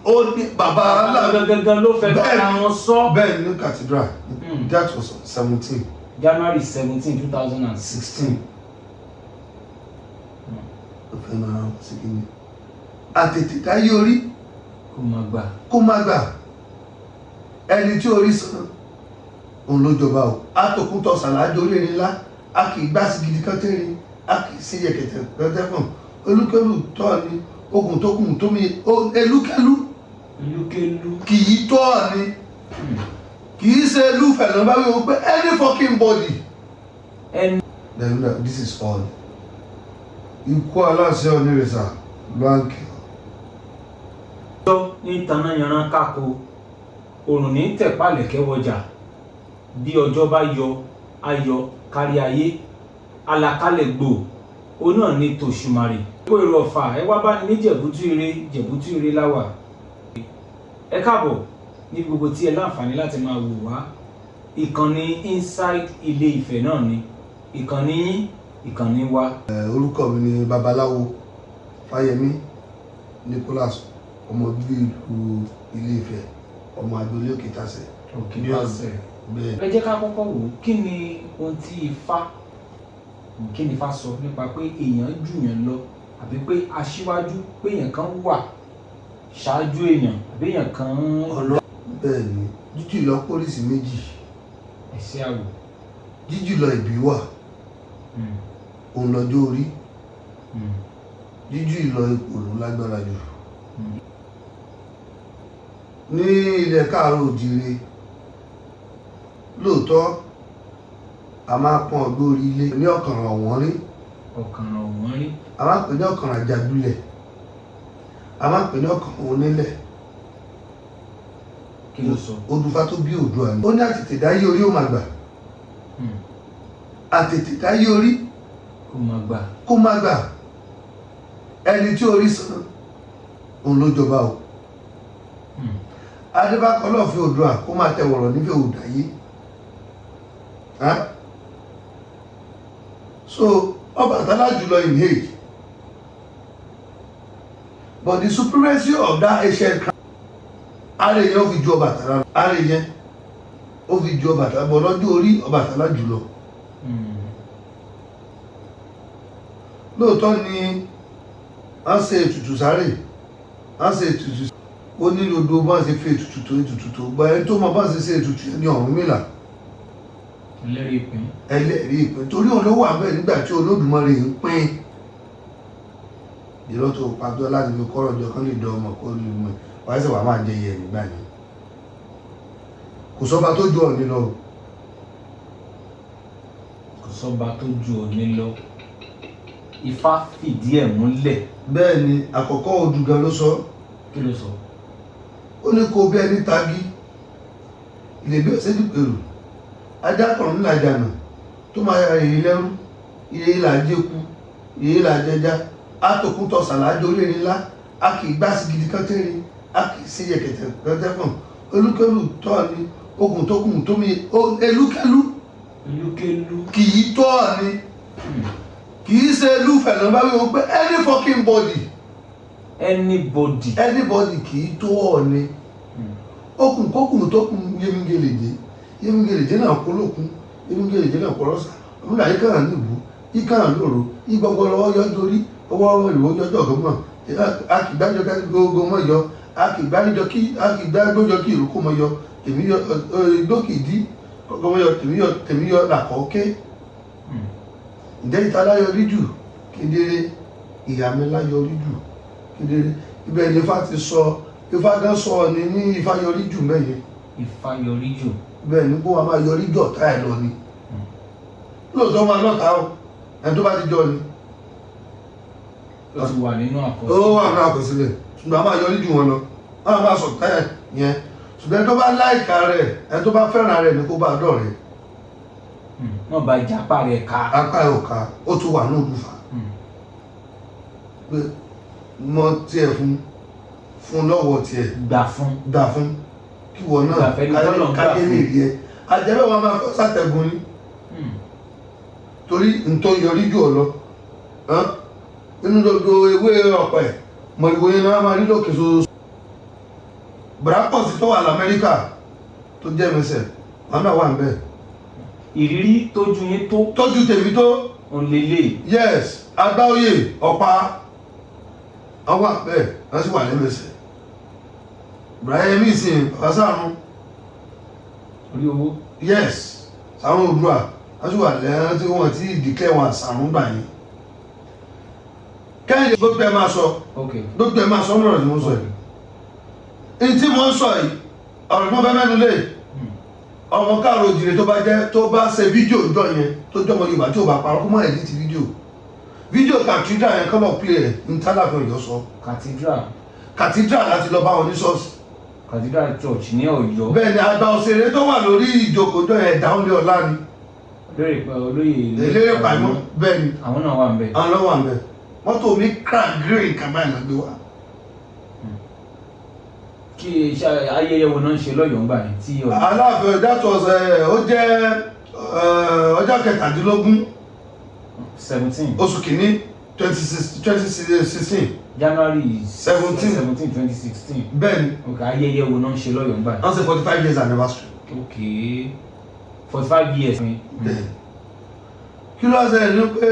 Ó ní bàbá Bàbá gangan ló fẹ́ bára wọn sọ. Bẹ́ẹ̀ ní cathedral. That was 17 January 17, 2006. 16. Ó fẹ́ máa sí kí ni àtètè dáyé orí Kó máa gbà. Kó má gbà. Ẹni tí orí san, òun ló jọba o. Àtòkútọ̀ sàlájò orí ńlá, a kì í gbá sí gidi kan tẹ́rin, a kì í sí yẹ̀kẹ̀tẹ̀ kẹ́tẹ́fọ̀n. Olúkẹ́lù tọ́ ni okùn tó kùn tó mi elúkẹ́lú Elúkélú. Kì í tọ́ ni, kì í ṣe elúfẹ̀ ló bá wí wọ́n pé any fucking body. Ẹni. Then this is all. Ikú aláṣẹ onírìṣà báńkì. Ọjọ́ ní tanná yanran kákó, òrùn ní tẹ̀pálẹ̀kẹ́ wọjà. Bí ọjọ́ bá yọ, ayọ̀ kárí ayé. Àlàkalẹ̀ gbò ó náà ní tòṣùmàrè. Kó èrò ọ̀fà ẹ wá bá ní ní Jẹ̀bútú ire. Jẹ̀bútú ire láwà. Ẹ káàbọ̀ ní gbogbo tí ẹ láǹfààní láti máa wò wá. Ìkànnì Inside Ilé Ifẹ̀ náà ni ìkànnì yín, ìkànnì wa. Orúkọ mi ni Babaláwo Fáyẹmí Nicholas, ọmọ bíbí ìlú Ilé Ifẹ̀, ọmọ agboolé Òkè-Tàsẹ̀. Òkè Ní Tàsẹ̀. Bẹ́ẹ̀. Ẹ jẹ́ ká kọ́kọ́ wò ó, kí ni ohun tí Ifá, kí ni Ifá sọ nípa pé èèyàn jù yàn lọ, àbí pé aṣíwájú, pé èèyàn kan wà ṣáájú èèyàn, àbí èèyàn kan? Ọ̀nà bẹ́ẹ̀ ni, jíjù lọ pólísì méjì. Ẹ̀sẹ̀ àwò. Jíjù lọ ìbí wà, òun lọ́jọ́ orí. Jíjù ìlọ ipò ló lágbára jù ní ilẹ̀ káàárọ̀ òjìire. Lóòótọ́, a máa pọ́n ọgbọ́n orí ilé ní ọ̀kànràn ọ̀wọ́n rí. Ọ̀kànràn ọ̀wọ́n rí. A máa pè ní ọ̀kànràn àjàdulẹ̀, a máa pè ní ọ̀kànràn onílẹ̀. Kí ló sọ? Odùfá tó bí Oòduà ni ó ní àtètè dáyé orí ó máa gbà. Àtètè dáyé orí Kó máa gbà. Kó má gbà. Ẹni tí orí san, òun ló jọba o. Adébákọ́ lọ́ọ́ fi Oòduà kó máa tẹ wọ̀rọ̀ nífẹ̀ẹ́ òdàyé. So Ọbàtálá jùlọ in age, but the supremacy of that ancient crown, ara yẹn ó fi ju Ọbàtálá lọ. Ara yẹn ó fi ju Ọbàtálá bọ̀ lọ́jọ́ orí, Ọbàtálá jùlọ. Lóòótọ́ ni wọ́n ṣe ètùtù sáré, wọ́n ṣe ètùtù. Ó ní gbogbo bọ́n ṣe fi ètùtù tó ètùtù tó gba ẹni tó mọ bọ́n ṣe ṣe ètùtù yẹn ní Ọ̀rúnmìlà. Ẹlẹ́rìí ìpín. Ẹlẹ́rìí ìpín, torí òun ló wà bẹ́ẹ̀ nígbà tí Olódùmarè ń pín ìrọ́ tó pàtó láti fi kọ́rọ̀ jọ kán lè dán ọmọ kó lè mọ wáyé sọ wà máa jẹ iye nígbà yẹn. Kò sọ́ba tó ju Ọọ̀ni lọ o. Kò sọ́ba tó ju Ọọ̀ni lọ. Ifá fìdí ẹ̀ múlẹ̀. Bẹ́ẹ̀ ni, àkọ́kọ́ odù gan ló sọ. Kí ló sọ? Ó ní kó bí ẹni tagi ilé bí ọ̀sẹ̀ dìpẹ̀rù ajákọ̀ọ́ ńlá jànà tó máa yára èyí lẹ́rú ilé ìlà jẹ́kú ilé ìlà jẹja àtòkútọ̀ sàlájò orí ńlá, a kì í gbá sí gidi kan tẹ́rin, a kì í sí yẹ̀kẹ̀tẹ̀ kẹ́tẹ́fọ̀n. Olúkẹ́lù tọ́ ni okùn tó kùn tó mi elúkẹ́lú Elúkélú. Kì í tọ́ ni, kì í ṣe elúfẹ̀ ló bá wí wọ́n pé any fucking body. Anybody. Anybody kì í tó Ọọ̀ni. Okùn kókùn tó kùn yémingeleje yémingeleje náà kó lókun yémingeleje náà kó lọ́sà ọmọdé àyíká níbu yíká lóru yígbọ́gbọ́ lọ́wọ́ yọjọ́ orí ọwọ́ ìwọ yọjọ́ ọ̀gọ́mọ̀. A kì í gbájọ ká gbogbo mọ́ yọ, a kì í gbájọ kí a kì í gbájọ kí ìrókò mọ́ yọ tèmi yọ igbó kì í dí kọ́kọ́ mọ́ yọ tèmi yọ tèmi yọ làkọ́ ké. Ǹjẹ́ ìta láyọrí jù kedere, ìyá mi láyọrí jù kedere. Ibẹ̀ ni Ifá ti sọ, Ifá gan sọ ni ní Ifá yọrí jù mẹ́yẹn. Ifá yọrí jù. Bẹ́ẹ̀ ni, kó wa máa yọrí jù ọ̀tá ẹ̀ lọ ni. Lóòótọ́ máa lọ́ta o, ẹni tó bá ti jọ ni. Ó ti wà nínú Ó àkọsílẹ̀. Wà ní àkọsílẹ̀, ṣùgbọ́n a máa yọrí jù wọn lọ, wọ́n á máa sọ táyà yẹn, ṣùgbọ́n ẹni tó bá láìka rẹ̀, ẹni tó bá fẹ́ràn rẹ̀ ni kó bá dọ̀ rẹ̀. Wọ́n bá jápá rẹ̀ ká. Apá ẹ̀ ò ká, ó tún wà ní òdùfà pé mọ tiẹ̀ fún fún lọ́wọ́ tiẹ̀. Gbà fún. Gbà fún kí wọ́n náà Gbà fẹ́ni tọ́lọ̀ ń gbà káyé fún. lè rí ẹ àjẹbẹ́ wọn máa fẹ́ sátẹ̀gùn ni torí ntọ́ yọrí jù ọ lọ hàn? Inú gbogbo ewé ọ̀pẹ mọ̀lúwo yẹn náà máa rí lókè so. Bùrá pọ̀ sí tó wà l'Amẹ́ríkà tó jẹ́ mẹsẹ̀, wọn náà wà ń bẹ̀. Ìrírí tójú yín tó. Tójú tèmi tó. Òun lélẹ̀. Yes, Agbáoyè ọ̀pá wọn wà bẹ́ẹ̀, wọ́n sì wà lẹ́mẹsẹ̀. Bùrá Yẹmí ìsìn bàbá Sàrún. Orí owó. Yes, Sàrún Oòduà, wọ́n sì wà lẹ́yìn tí wọ́n ti dìklẹ̀ wọn Sàrún gbà yín. Kẹ́hìndé gbogbo ẹ̀ máa sọ. Gbogbo ẹ̀ máa sọ lọ́rọ̀ tí mo sọ yìí. Ní tí mo ń sọ yìí, ọ̀rọ̀ tí mo fẹ́ mẹ́nu lé, ọmọ káàró òjìrè tó bá jẹ́ tó bá ṣe fídíò jọ yẹn tó jọmọ Yorùbá tí ò bá parọ́ kó má edit fídíò fídíò cathedral yẹn kọ́ lọ play rẹ̀ ní tálàfin Ọ̀yọ́ sọ. Cathedral. Cathedral láti lọ bá wọn ní ṣọ́ọ̀ṣì. Cathedral Church ní Ọ̀yọ́. Bẹ́ẹ̀ ni, àgbà òṣèré tó wà lórí ìjókòó jọ yẹn dáhùn lé ọlá ni. Lórí olóyè. Eléré pàmò, bẹ́ẹ̀ ni. Àwọn náà wà ń bẹ̀. Àwọn lọ́wọ́ àmì mọ́tò mi crack green kàmáà ìlànà gbé wa. Kí iṣẹ́ ayẹyẹ wo náà ń ṣe lọ́yọ̀ọ́ ńgbà yẹn tí ọ̀yọ́? Aláàfin, that was ó jẹ́ ọjọ́ 17. 17. Oṣù kìíní 2016. January 17. 17 2016. Bẹ́ẹ̀ ni. Ok, ayẹyẹ wo náà ń ṣe lọ́yọ̀ọ́ ńgbà yẹn? Wọ́n ṣe 45 years anniversary. Ok, 45 years. Bẹ́ẹ̀, kí ló ṣẹlẹ̀ ní pé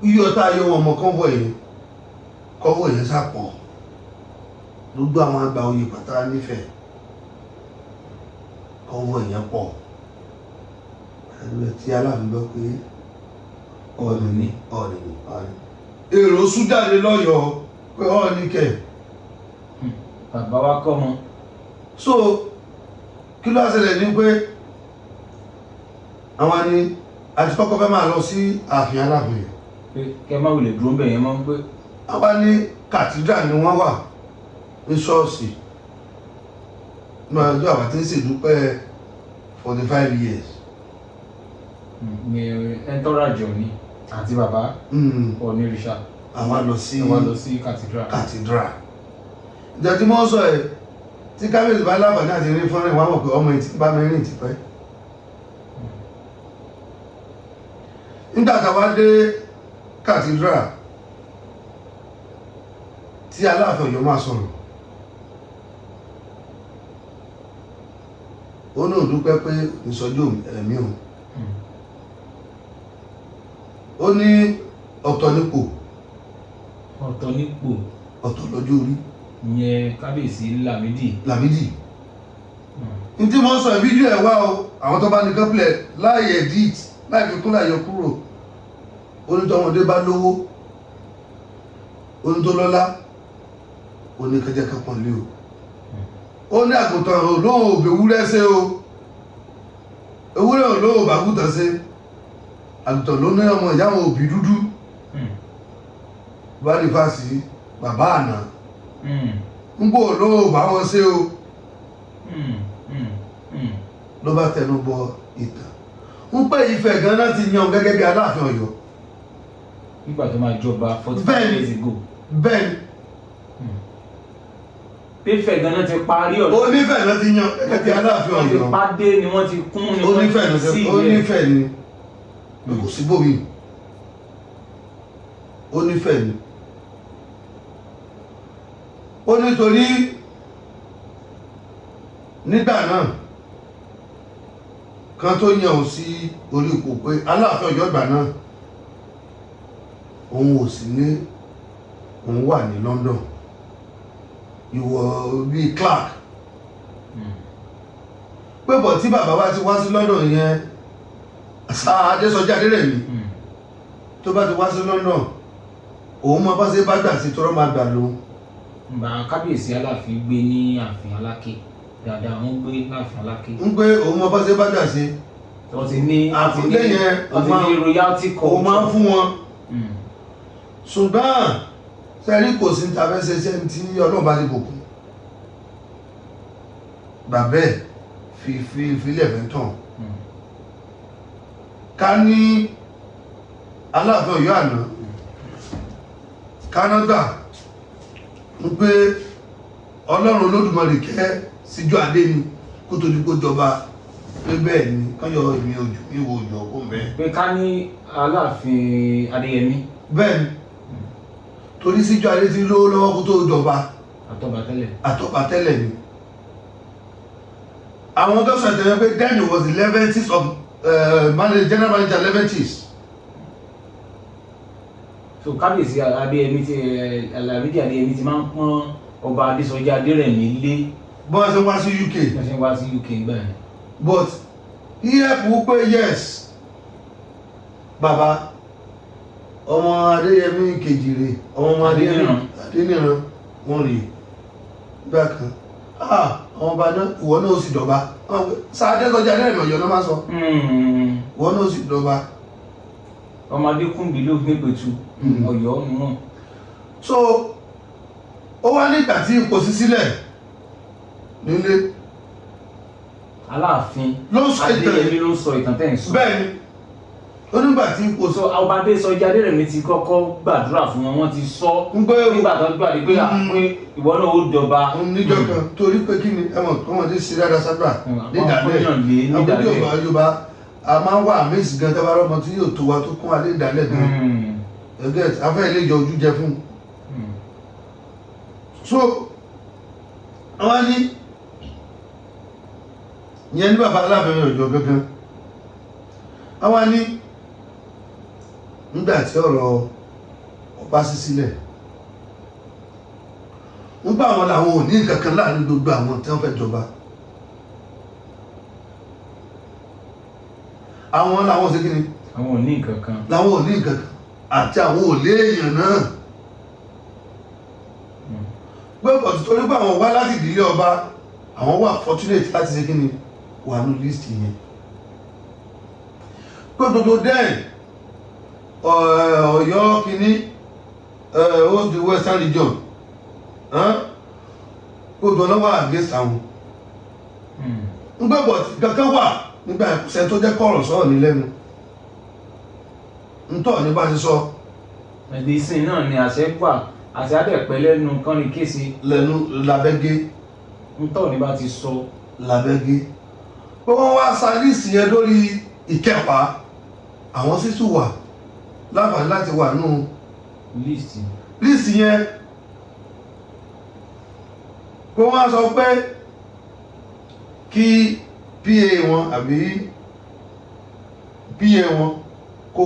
iyọ̀ tá a yọ wọn mọ convoy yẹn, convoy yẹn sàpọ̀ gbogbo àwọn àgbà oyè pátá nífẹ̀ẹ́, convoy yẹn pọ̀ ẹgbẹ́ tí Aláàfin gbọ́ pé Ọọ̀ni ní Ọọ̀ni ní Ọọ̀ni, èrò sún jáde lọ́yọ̀ọ́ pé Ọọ̀ni kẹ̀. Bàbá wa kọ́ mọ. So kí ló ṣẹlẹ̀ ní pé àwọn ni àti kọ́kọ́ fẹ́ máa lọ sí ààfin Aláàfin yẹn. Pé kẹ má wulẹ̀ dúró ń bẹ̀ yẹn mọ́ pé. Àwa ní cathedral ni wọ́n wà ní ṣọ́ọ̀ṣì ní ọjọ́ àwa tí ń ṣèdúpẹ́ 45 years. Ní ẹntọ́rajọ ni àti bàbá Ọọ̀nìrìṣà. Àwa lọ sí Ẹ wá lọ sí cathedral. Cathedral. Ìjọ tí mo ń sọ ẹ̀ tí kábíyèsí bá láǹfààní àti rí fọ́nrán, ìwà mọ̀ pé ọmọ yìí ti bá mi rìn tipẹ́. Nígbà tá a wá dé cathedral tí Aláàfin Ọ̀yọ́ máa sọ̀rọ̀, ó náà dúpẹ́ pé ìsọjú ẹ̀mí òun. Ó ní ọ̀tọ̀ nípò. Ọ̀tọ̀ nípò. Ọ̀tọ̀ lọ́jọ́ orí. Ìyẹn kábíyèsí Lámídì. Lámídì. Ní tí mo ń sọ, fídíò ẹ̀ wá o, àwọn tó bá ní kọ́pìlẹ̀ láì edit, láì fi kún, láì yọ kúrò. Onítọ́mọdé bá lówó, onítọ́lọ́lá oníkẹjẹ kẹpọ̀n lé o. Ó ní àgùntàn olóhùn òbí ewúrẹ́ ṣe o, ewúrẹ́ olóhùn bàgùntàn ṣe, àgùntàn ló ní ọmọ ìyá àwọn òbí dúdú. Bá rí fásitì bàbá àná ń bò olóhùn bá wọn ṣe o. Ló bá tẹnu bọ ìtàn ń pẹ́ Ifẹ̀ gan láti yan gẹ́gẹ́ bí Aláàfin Ọ̀yọ́. Nígbà tó máa jọba 45 Bẹ́ẹ̀ni. years ago. Bẹ́ẹ̀ ni. Pífẹ̀ ganan ti parí ọ̀rọ̀. Onífẹ̀ ló ti yan gẹ́gẹ́ bí Aláàfin Wọ́n ti Ọ̀yọ́. pàdé ni wọ́n ti kún ni wọ́n Onífẹ̀ ti ló ti sí ilẹ̀. onífẹ̀ ni, kò sí bòmí, onífẹ̀ ni. Ó nítorí nígbà náà kan tó yàn òun sí orí ipò pé Aláàfin Ọ̀yọ́ ìgbà náà, òun ò sí ní, òun wà ní London, ìwọ bíi clerk. Pé bọ̀ tí bàbá wa ti wá sí London yẹn, sáà Adésọjí Adérẹ̀mí, tó bá ti wá sí London, òun máa bá ṣe bá gbà sí tọrọ máa gbà lóhun. Gbà kábíyèsí Aláàfin gbé ní ààfin Aláké dáadáa, wọ́n gbé láàfin Aláké. Ń pé òun máa bá ṣe bá gbà sí. Wọ́n ti ní Àkọlé yẹn, wọ́n ti ní royalty culture. Òun máa ń fún wọn, ṣùgbọ́n sẹ́rí kò sí ní tàbẹ́ ṣe ṣe tí Ọlọ́run bá ti bòkun bàbẹ́ ẹ̀ fi fi filẹ̀ fẹ́ tàn. Ká ní Aláàfin Ọ̀yọ́ àná kánádà ń pé Ọlọ́run Olódùmarè kẹ́ síjú adé ni kó tó di kó jọba, pé bẹ́ẹ̀ ni kányọ èmi ojú mi wo òjò kó bẹ́ẹ̀. Pé ká ní Aláàfin Adéyẹmí. Bẹ́ẹ̀ ni, torí síjú adé ti lówó lọ́wọ́ kó tó jọba. Àtọ́ba tẹ́lẹ̀. Àtọ́ba tẹ́lẹ̀ ni. Àwọn tó sọ ìtẹ̀wé pé then he was the Leventis of manager, general manager Leventis. So kábíyèsí Adéyẹmí ti Lámídì Adéyẹmí ti máa ń pọ́n ọba Adésọjí Adérẹ̀mí lé. Bọ́n ṣe wá sí UK. Wọ́n ṣe ń wá sí UK gbà yẹn. But he help wú pé yes, bàbá ọmọ Adéyẹmí kejì rè, ọmọ Adéyẹmí Adéníran wọn rè gbà kan, ah, àwọn ọba náà, ìwọ náà ó sì dọba. Sáà Adésọjí Adérẹ̀mí Ọ̀yọ́ náà máa sọ, ìwọ náà ó sì dọba. Ọmọ Adékúnbí ló gbé pẹ̀tù Ọ̀yọ́ ni wọ́n. So ó wá nígbà tí ipò sí sílẹ̀ nílé. Aláàfin ló ń sọ ìtàn. Adéyẹmí ló ń sọ ìtàn tẹ́ ń sọ. Bẹ́ẹ̀ ni, ó nígbà tí ipò So ọba Adésọjí Adérẹ̀mí ti kọ́kọ́ gbàdúrà fún wọn, wọ́n ti sọ ń gbé nígbà tó gbàdé pé pé ìwọ náà ó dọba. Níjọ́ kan, torí pé kí ni ẹ mọ̀, ọmọdé ṣe dáadáa sábà nídàálẹ̀. Àwọn lé àwọn nídàálẹ̀. Yorùbá a máa ń wà àmísì gan tábà rọmọ tí yóò tó wa tó kún alẹ́ ìdálẹ̀ gan, ẹgẹ́ afẹ́ ilé ìjọ ojú jẹ fún un. So wọ́n ní ìyẹn ní bàbá Aláàfin Ọ̀yọ́ gangan, àwọn ní nígbà tí ọ̀rọ̀ ọba sí sílẹ̀, nígbà wọn làwọn ò ní nǹkan kan láàrin gbogbo àwọn tí wọ́n fẹ́ jọba, àwọn làwọn ṣe kí ni? Àwọn ò ní nǹkan kan. Làwọn ò ní nǹkan kan àti àwọn ò léèyàn náà pé bọ̀tù, torí pé àwọn wá láti ìdílé ọba, àwọn wà fortunate láti ṣe kí ni, wà ní list yẹn, pé gbogbo den Ọ̀yọ́ kìíní, host the Western Region, gbogbo ọ̀nà wà against àwọn. Ń gbé bọ̀tù kankan wà nígbà ìkùsẹ̀ tó jẹ́ kọ̀rọ̀ sọ̀rọ̀ ní lẹ́nu ntọ́ ní bá ti sọ. Ẹ̀dẹ̀ ìsìn náà ni àṣẹ gbà, àṣẹ àdẹ̀pẹ́ lẹ́nu kán ní kése. Lẹ́nu làbẹ́gẹ́. Ntọ́ ní bá ti sọ. Làbẹ́gẹ́ pé wọ́n wá sa list yẹn lórí ìkẹwàá, àwọn sì tún wà láǹfààní láti wà nù list. List yẹn, pé wọ́n á sọ pé kí PA wọn àbí PA wọn kó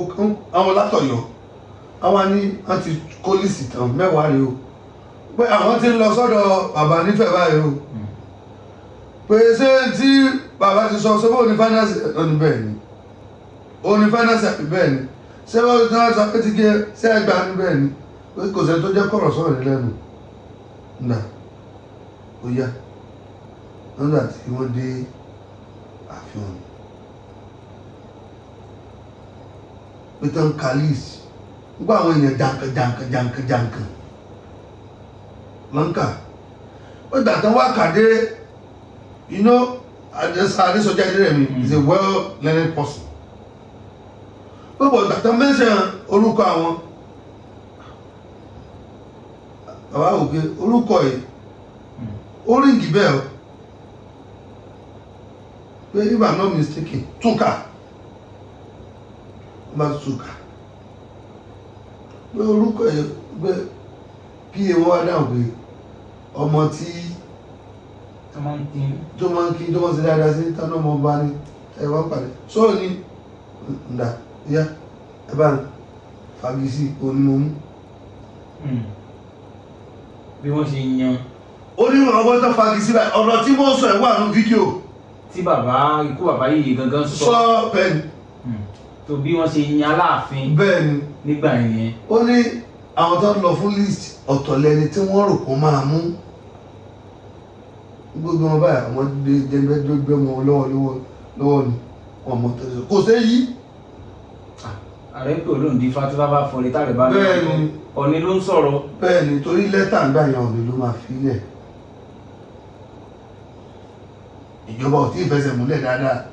àwọn látọ̀yọ́, àwọn ní wọ́n ti kó list tán, 10 rèé o, pé àwọn ti ń lọ sọ́dọ̀ bàbá nífẹ̀ẹ́ báyìí o, pé ṣé tí bàbá ti sọ ṣé bóun ní finance ọ̀nì bẹ́ẹ̀ ni, òun ní finance àbí bẹ́ẹ̀ ni, ṣé wọ́n ti wọ́n sọ pé ti gé ṣé ẹgbàá ní bẹ́ẹ̀ ni, pé kò sẹ́ni tó jẹ́ kọ̀rọ̀ sọ̀rọ̀ ní lẹ́nu nà ó yá. Nígbà tí wọ́n dé àfihàn pé tán ka list, nígbà àwọn èèyàn jàǹkàn jàǹkàn jàǹkàn jàǹkàn lọ́nkà ó gbà tán wá kàdé. You know, Adesoji Aderemi is a well learned person. Gbogbo ìgbà tán mẹ́sàn orúkọ àwọn bàbá òkè orúkọ yìí, ó ring bẹ́ẹ̀ o, pé if I'm not mistaken, túnkà wọ́n bá túnkà pé orúkọ yìí, pé PA wọn wá dáhùn pé ọmọ tí tó máa ń tin tó máa ń kí, tó máa ń ṣe dáadáa sí tánú ọmọ ọba ní ẹ wá pàdé sóò ní ǹdà ìyá ẹ bá ń fagisi onímọ̀mú. Bí wọ́n ṣe yan. Ó ní ọgbọ́n tó fagisi báyìí, ọ̀rọ̀ tí mo sọ ẹ̀ wà ní fídíò. Tí bàbá ikú bàbá yìí gangan sọ. Sọ bẹ́ẹ̀ ni. Tó bí wọ́n ṣe yan Aláàfin. Bẹ́ẹ̀ ni. Nígbà yẹn. Ó ní àwọn tó ń lọ fún list, ọ̀tọ̀ lẹni tí wọ́n rò kó máa mú gbogbo wọn báyìí, àwọn jẹgbẹgbẹ wọn lọ́wọ́ lọ́wọ́ lọ́wọ́ ni wọn mọ tẹsán kò sé yí. Ààrẹ pé olóhùn dífá tí bá bá fọlẹ tá rẹ bá ní. Bẹ́ẹ̀ ni. Ọ̀ní ló ń sọ̀rọ̀. Bẹ́ẹ̀ ni, torí lẹ́tà ń gbà yẹn, Ọ̀nì ló máa fi lẹ̀, ìjọba ò tí ì fẹsẹ̀ múlẹ̀ dáadáa,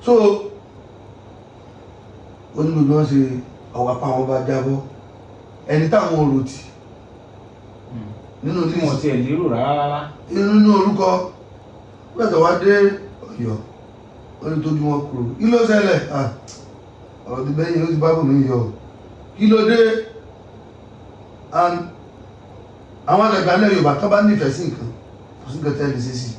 so ó ní gbogbo wọn ṣe ọwọ́ apá wọn bá jábọ́, ẹni táwọn ò rò tì nínú tí wọ́n list tiẹ̀ lérò rárá. Nínú orúkọ bẹ́ẹ̀ tó wá dé Ọ̀yọ́, ó ní tójú wọn kúrò, kí ló ṣẹlẹ̀? Ah, ọ̀rọ̀ ti bẹ́yìn, ó ti bá bòmí yọ, kí ló dé? And àwọn àgbàgbà ilẹ̀ Yorùbá tó bá nífẹ̀ẹ́ sí nǹkan, kò sí nǹkan tẹ́lẹ̀ ṣe sí.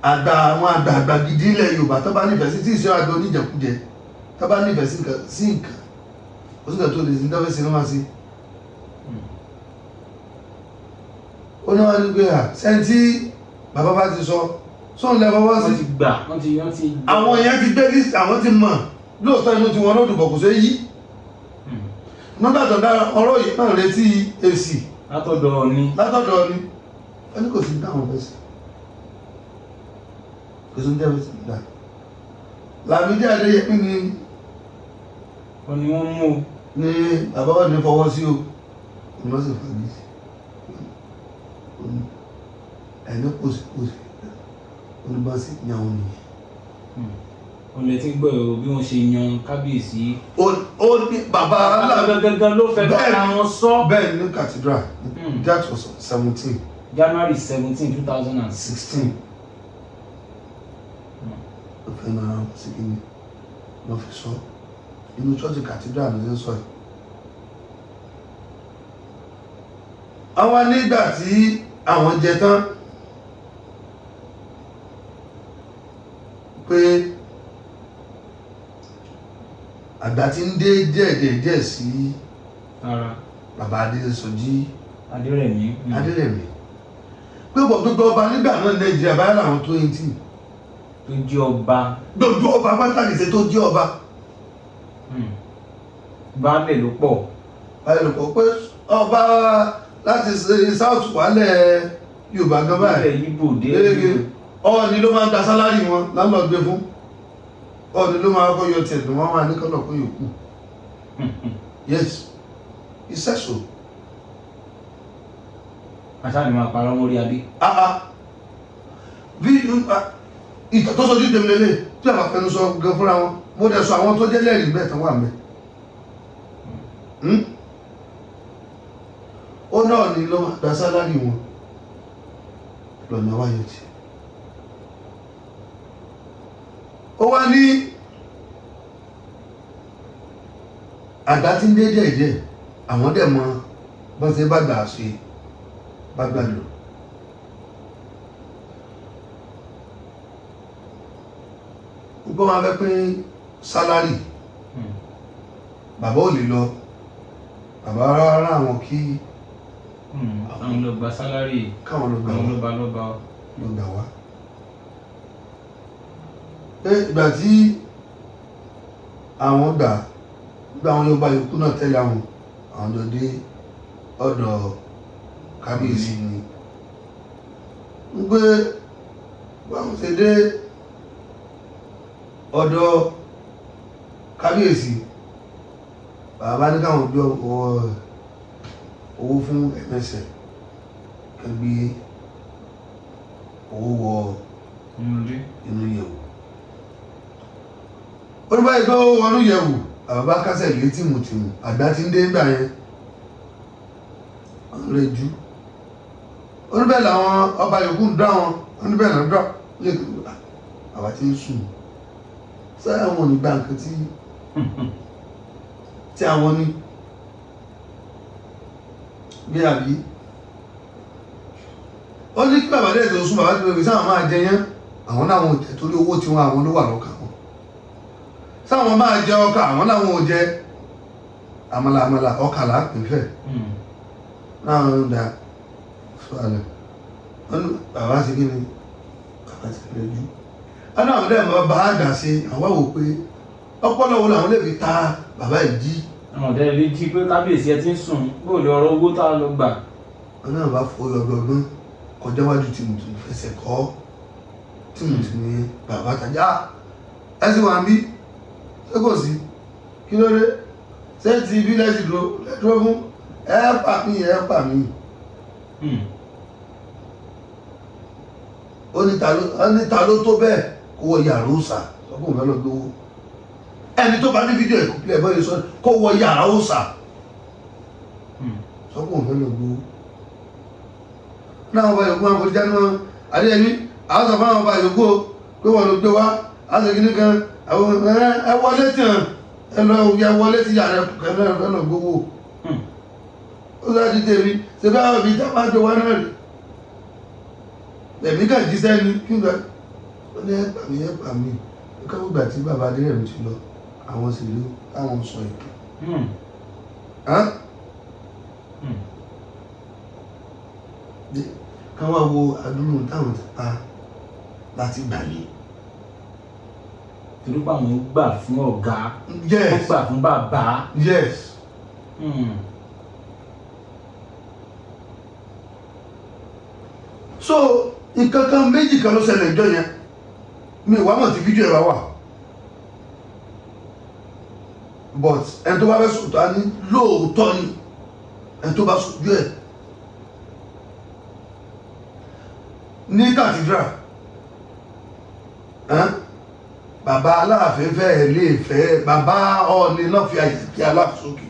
Àgbà, àwọn àgbààgbà gidi ilẹ̀ Yorùbá tó bá nífẹ̀ẹ́ sí, tí ìṣe àgbà oníjẹkújẹ tó bá nífẹ̀ẹ́ sí nǹkan, kò sí nǹkan tó lè ṣe ní tọ́fẹ́ sí ló máa ṣe. Ó ní wọn ní pé à sẹ́ńtì bàbá bá ti sọ sóun lẹ fọwọ́ sí. Wọ́n ti gbà, wọ́n ti. Àwọn èèyàn ti gbé list, àwọn ti mọ̀ lóòótọ́, inú tí wọn ló dùbọ̀ kò ṣe yí. Nígbà tó dára ọ̀rọ̀ yìí náà retí èsì látọ̀dọ̀ Ọọ̀ni. Látọ̀dọ̀ ni wọ́n ní kò sí dáhùn fẹ́ sí, kò sí dáhùn fẹ́ sí dá. Lámídì Adéyẹmí ni. Wọ́n ni wọ́n mú o. Ní bàbá wọn ní fọwọ́ sí o, òun ló sì fagi sí ẹni kò sí oníbàṣẹ ní àwọn nìyẹn. Òun lè ti gbọ́ èrò bí wọ́n ṣe yan kábíyèsí. Ó ní bàbá Bàbá gangan ló fẹ́ bára wọn sọ. Bẹ́ẹ̀ ní cathedral. That was 17 January 17, 2006. 16. Ó fẹ́ náà sí kí ni wọ́n fi sọ inú church cathedral ló ti ń sọ yìí. Àwọn nígbà tí àwọn jẹ tán pé àgbà tí ń dé díẹ̀ díẹ̀ díẹ̀ sí ara bàbá Adésọjí. Adérẹ̀mí. Adérẹ̀mí, pé bọ̀ gbogbo ọba nígbà náà Nàìjíríà báyìí làwọn tó 18 tó jẹ́ ọba. Gbogbo ọba pátánì ṣe tó jẹ́ ọba. Baálẹ̀ ló pọ̀. Báyìí ló pọ̀ pé ọba láti ṣe south wálẹ̀ Yorùbá gan báyìí. Baálẹ̀ Ìgbò dé. Lége Ọọ̀ni ló máa ń gba salary wọn láńlọ́ gbé fún Ọọ̀ni, ló máa kọ́ yọ tiẹ̀ tó wọ́n máa ní kọ́nà kó yòókù. Yes, he said so. Aṣáà ni máa parọ́ mórí adé. Ah ah, bí ìtàn tó sọjú tèmi lélẹ̀ tí àbá fẹnu sọ gan fúnra wọn, mo dẹ̀ sọ àwọn tó jẹ́ lẹ́rìí bẹ́ẹ̀ tán wà mẹ́. Ó náà ní ló máa gba salary wọn lọ́nà wáyé tí ó wá ní àgbà tí ń dé díẹ̀ díẹ̀, àwọn dẹ̀ mọ bọ́n ṣe bá gbà ṣe bá gbà lò. Gbogbo wọn fẹ́ pín salary. Bàbá ò lè lọ, bàbá rárá, àwọn kí Àwọn lọ gba salary. Káwọn lọ gbà àwọn wá. Lọ́ba lọ́ba. Lọ gbà wá pé ìgbà tí àwọn gbà gbà, àwọn Yorùbá yòókù náà tẹ̀lé àwọn, àwọn jọ dé ọ̀dọ̀ kábíyèsí ni ń pé báwọn ṣe dé ọ̀dọ̀ kábíyèsí, bàbá ní káwọn gbé owó fún MSN kẹ́ gbé owó wọ inú ilé. Inú yẹ̀wò. Ó ní báyìí tó wọnú yẹ̀wò, bàbá bá kásẹ̀ lé tìmùtìmù, àgbà tí ń dé ńgbà yẹn wọ́n rẹ̀ jú. Ó ní bẹ́ẹ̀ làwọn ọba yòókù ń dá wọn, ó ní bẹ́ẹ̀ náà dá lè bàbá tí ń sùn sáyà wọn ò ní gba nǹkan tí àwọn ní bí àbí. Ó ní kí bàbá dẹ̀ tó sùn, bàbá ti bẹ̀rẹ̀ sáwọn máa jẹ yẹn, àwọn náà wọn ò jẹ torí owó tiwọn àwọn ló wà lọ́kàn wọn, sáwọn máa jẹ ọkà, àwọn náà wọn ò jẹ àmàlà, àmàlà ọkà là á pè fẹ́. Náà ń da sọ́ọ̀lẹ̀ wọn ní bàbá ṣe kí ni bàbá ti rẹ̀ jù wọn náà dẹ̀ mọ́ bá àgbà ṣe, àwọn wò pé ọpọlọ wo làwọn lè fi ta bàbá yìí jí. Àwọn ọ̀dẹ́ ilé jí pé kábíyèsí, ẹ ti ń sùn, bóòlù ọ̀rọ̀ owó tá a lọ gbà. Wọn náà bá fọ ọgbọgbọn kọjá wájú tìmùtìmù, fẹsẹ̀ kọ́ tìmùtìmù yẹn, bàbá tajà ẹ sì wà ń bí, ṣé kò sí, kí ló dé, ṣé ti ibi lẹ́sìn dúró dúró fún ẹ pa mí, ẹ pa mí. Ó ní ta ló tó bẹ́ẹ̀ kó wọ yàrá òòsà sọ́kùn fẹ́ lọ gbowó, ẹni tó bá ní fídíò ìkúpìlẹ̀ bọ́yìí sọ kó wọ yàrá òòsà sọ́kùn fẹ́ lọ gbowó náà. Ọba yòókù máa ń forí jáde wọn Adéyẹmí, àwọn sọ fún àwọn ọba yòókù o pé wọn ló gbé wá àwọn ṣe kíní kan, àwọn ẹ wọlé tì hàn, ẹ lọ ẹ wọlé tí yàrá ẹ lọ gbowó. Ó sọ di tèmi ṣe bá àwọn ibi tá a máa jọ wá náà rè. Ẹ̀mí kàn jíṣẹ́ ni kí n gbà. Ó ní ẹ gbà mí, ẹ gbà mí. Ó káwọ́ ìgbà tí bàbá Adérẹ̀mí ti lọ, àwọn sì rí táwọn sọ ìtàn. Ká wá wo àdúrà táwọn ti pa láti gbà yìí. Torí pé àwọn gbà fún ọ̀gá. Yes. Wọ́n gbà fún bàbá. Yes. So nǹkan kan méjì kan ló ṣẹlẹ̀ ìjọ yẹn, mi ò wá mọ̀ tí fídíò ẹ̀ bá wà, but ẹni tó bá fẹ́ sòótọ́ á ní lóòótọ́ ni, ẹni tó bá sojú ẹ̀ ní cathedral, bàbá Aláàfin fẹ́ lè fẹ́ bàbá Ọọ̀ni náà fi àyè kí Aláàfin sókè.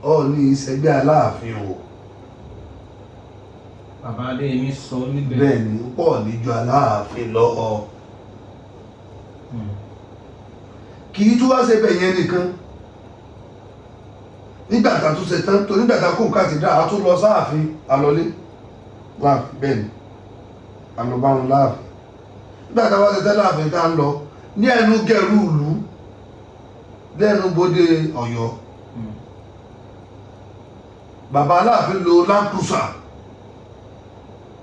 Ọọ̀ni ìṣẹ́gbẹ́ Aláàfin o. Bàbá Adéyẹmí sọ níbẹ̀. Bẹ́ẹ̀ ni, ó pọ̀ níjọ Aláàfin lọ. Kì í tún wá ṣe bẹ̀ yẹn nìkan. Nígbà tá a tún ṣe tán, torí nígbà tá a kó cathedral, a tún lọ sáàfin, àlọlé láàfin, bẹ́ẹ̀ ni àlọ́báwọn láàfin. Nígbà tá a wá ṣe tán láàfin tá a ń lọ ní ẹnu gẹ̀rú ìlú lẹ́nu bodè Ọ̀yọ́, bàbá Aláàfin lo Land Cruiser,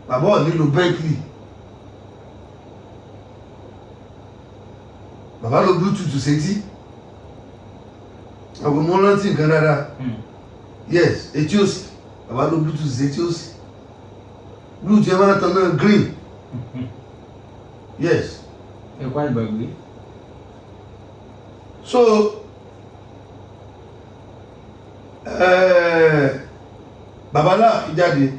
bàbá Ọọ̀ni lo Bentley, bàbá lo Bluetooth sétí. Àwọn ọmọ rántí nǹkan dáadáa. Yes, etí òsì, bàbá lo Bluetooth sétí òsì, Bluetooth yẹn máa ń tan náà green. Yes. Ẹ̀kọ́ àgbàgbé. So bàbá Aláàfin jáde,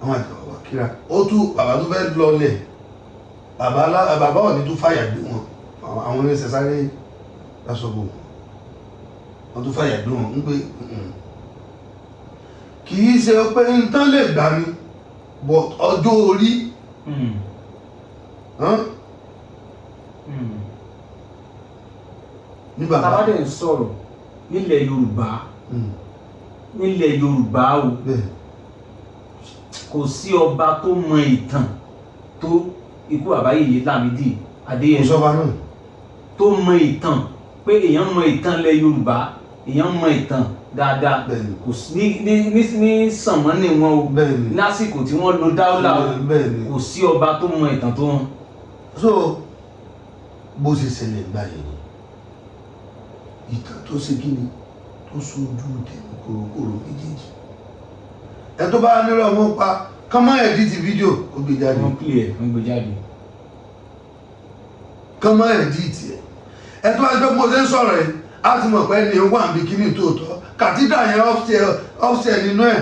àwọn àti bàbá kíra, ó tún bàbá tó fẹ́ lọlẹ̀, bàbá Ọọ̀ni tún fàyà gbé wọn, àwọn oníṣẹ́ sáré lásọ̀bò wọn tún fàyà gbé wọn ń pé kì í ṣe pé nǹkan lè gbà mí, but ọjọ́ orí ní bàbá. Tá bá dẹ̀ ń sọ̀rọ̀ nílẹ̀ Yorùbá, nílẹ̀ Yorùbá o, kò sí ọba tó mọ ìtàn tó ikú bàbá Yèyé Lámídì Adéyẹmí. Kò sọ́ba náà tó mọ ìtàn, pé èèyàn mọ ìtàn lẹ̀ Yorùbá, èèyàn mọ ìtàn dáadáa. Kò sí ní sànmọ́nì wọn o, lásìkò tí wọ́n lo dáúlà o, kò sí ọba tó mọ ìtàn tó wọn. So bó ṣe ṣẹlẹ̀ gbà yẹn ni ìtàn tó ṣe kí ni tó sojú tẹ̀mí kòròkòrò méjèèjì. Ẹ tó bá nílò ọmọ pa kán má ẹ̀dítì fídíò kó gbé jáde. Wọ́n pè é, wọ́n gbé jáde. Kán má ẹ̀dítì ẹ̀. Ẹ tó bá gbé mo ṣe ń sọ̀rọ̀ yìí, á ti mọ̀ pé ẹni wà níbi kíní tòótọ́. Kàtídà yẹn upstairs nínú ẹ̀.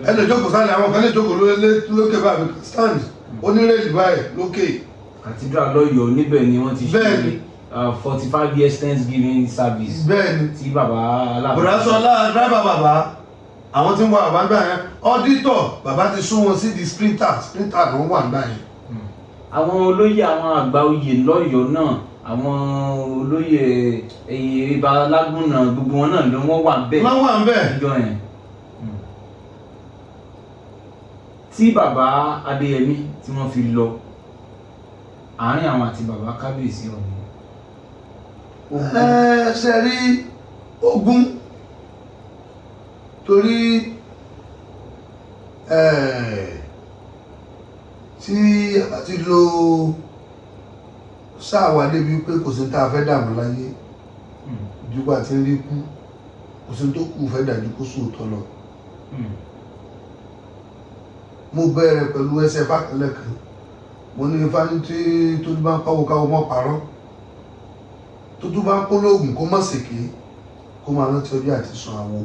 Ẹ lè jókòó sálẹ̀, àwọn kan lè jókòó lókè báyìí, stand onírèlì báyìí lókè. Kàtídà lọ́yọ̀ọ́ níbẹ̀ ni wọ́n ti ṣe 45 years Thanksgiving service. Bẹ́ẹ̀ni. Tí bàbá Aláàfin. Bùrọ̀sọ́lá dráìbà bàbá, àwọn tí ń wá bàbá gbà yẹn, ọ́dítọ̀ bàbá ti sún wọn sí di sprinter, sprinter ló ń wà gbà yẹn. Àwọn olóyè, àwọn àgbà oyè lọ́yọ̀ọ́ náà, àwọn olóyè Ìbà Lágúnná, gbogbo wọn náà ló wọ́n wà bẹ́ẹ̀. Wọ́n wà bẹ́ẹ̀. Níjọ́ yẹn. Tí bàbá Adéyẹmí tí wọ́n fi lọ, àárín àwọn àti bàbá Kábíyèsí Ọọ̀ni. Ṣe rí ogun torí tí a ti lo sáà wà débi pé kò sí tá a fẹ́ dààmú láyé, ju bá ti ń rí kú, kò sí tó kù fẹ́ dàjú kó sóòótọ́ lọ. Mo bẹ̀rẹ̀ pẹ̀lú ẹsẹ̀ fákànlẹ̀ kan, mo ní ifá ní tí tó bá ń pawó káwó mọ́ parọ́, tó tún bá ń polóògùn kó má ṣèké, kó máa rántí ọjọ́ àti sun àwo.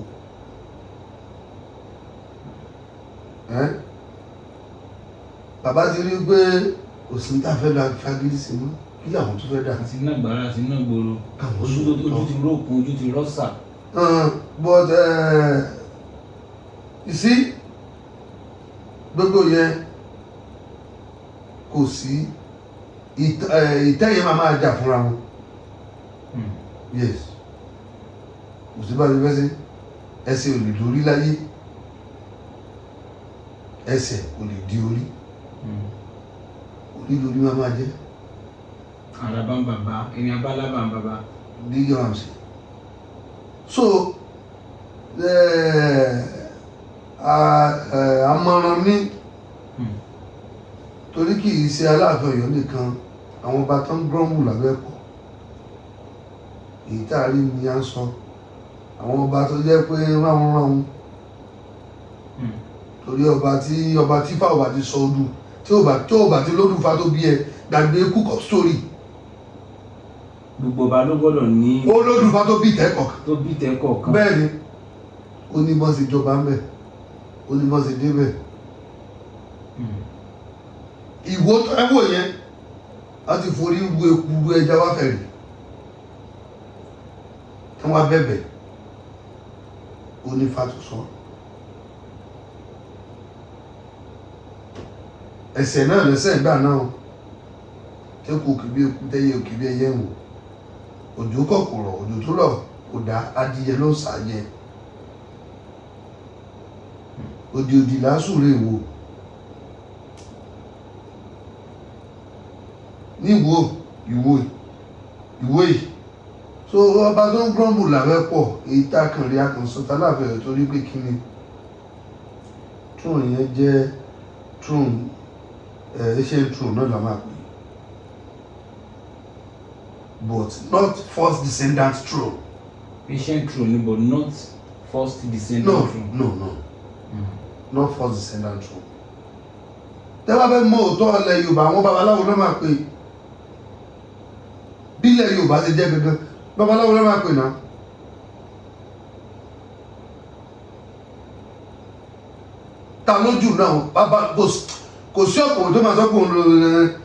Bàbá ti rí pé kò sí ní tá a fẹ́ lọ fagídí sí mọ́, kí làwọn tó fẹ́ dà. Àti iná gbàrà àti iná gbòòrò, ojú ti rókun, ojú ti rọ́ṣà. But you see, gbogbo yẹn kò sí ìtẹ́ yẹn máa jà fúnra wọn. Yes, kò sí bá a ti fẹ́ sí, ẹsẹ̀ ò lè dorí láyé, ẹsẹ̀ kò lè di orí, orí lórí máa máa jẹ́. Àràbà ń bàbá ẹni abálábà ń bàbá. Bí yọ àmì sí. So àmọ̀ràn mi, torí kì í ṣe Aláàfin Ọ̀yọ́ nìkan, àwọn ọba tó ń grumble lábẹ́ pọ̀, èyí tá a rí ni à ń sọ, àwọn ọba tó jẹ́ pé ráhùn ráhùn, torí ọba tí ọba tí fáwọn ọba ti sọ odù tí ò bá tó bá ti lódù fa tó bí ẹ gbàgbé cook up story. Gbogbo ọba ló gbọ́dọ̀ ní. Ó lódù fa tó bí tẹ́kọ̀ọ́ tó bí tẹ́kọ̀ọ́ kan. Bẹ́ẹ̀ ni, ó ní bọ́n ṣe jọba ń bẹ̀, ó ní bọ́n ṣe débẹ̀. Ìwó tó ẹ wò yẹn a ti forí ru eku ru ẹja wá fẹ̀rẹ̀ tí wọ́n bẹ̀bẹ̀, ó ní fa tó sọ. Ẹsẹ̀ náà lẹ́sẹ̀ ìgbà náà tẹ́kù òkè bí eku tẹ́yẹ òkè bí ẹyẹ ń wò, òjò kọ̀kọ̀rọ̀, òjò tó rọ̀ kò dá, adìyẹ ló ń sàyẹ, òdì òdì lásùrè wò níwò ìwò ìwò yìí. So ọba tó ń grumble làwẹ́ pọ̀, èyí tá a kàn rí akànṣọ́ta láàfin rẹ̀ torí pé kí ni throne yẹn jẹ́ throne, ancient throne náà la máa pè, but not first descendant throne. Ancient throne but not first descendant no, throne. No, no, not first descendant throne. Tẹ́ bá fẹ́ mọ òótọ́ ilẹ̀ Yorùbá, àwọn babaláwo náà máa pè, bí ilẹ̀ Yorùbá ṣe jẹ́ gangan, babaláwo náà máa pè náà. Ta lójú náà bàbá kò sí ọ̀pọ̀ tó máa sọ pé òun lo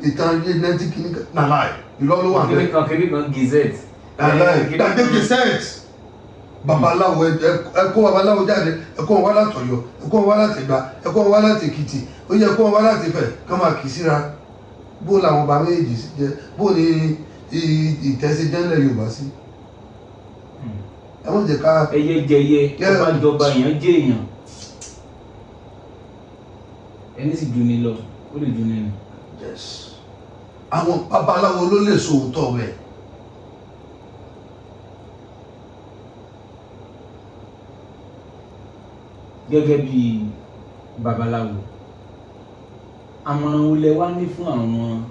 ìtàn ayé nineteen kìíní nàlá ẹ̀ irọ́ ló wà Kìnìún bẹ́ẹ̀. kan kìnìún kan gazette. Nàlá ẹ̀ gbàgbé gazette. Babaláwo ẹ kó babaláwo jáde, ẹ kó wọn wá láti Ọ̀yọ́, ẹ kó wọn wá láti Ẹ̀gbá, ẹ kó wọn wá láti Èkìtì, ó yẹ kó wọn wá láti Ifẹ̀, kán máa kì í síra bó làwọn ọba méjèèjì sí jẹ, bó ni ìtẹ́ sí jẹ́ ńlẹ̀ Yorùbá sí. Ẹ wọ́n jẹ́ ká. Ẹyẹ jẹyẹ, ọba jọba, èèyàn jẹ èèyàn, ẹni sì ju ni lọ, ó lè ju ni nù. Yes, àwọn babaláwo ló lè sọ òótọ́ rẹ̀. Gẹ́gẹ́ bí babaláwo, àmọ̀ràn wo lẹ wá ní fún àwọn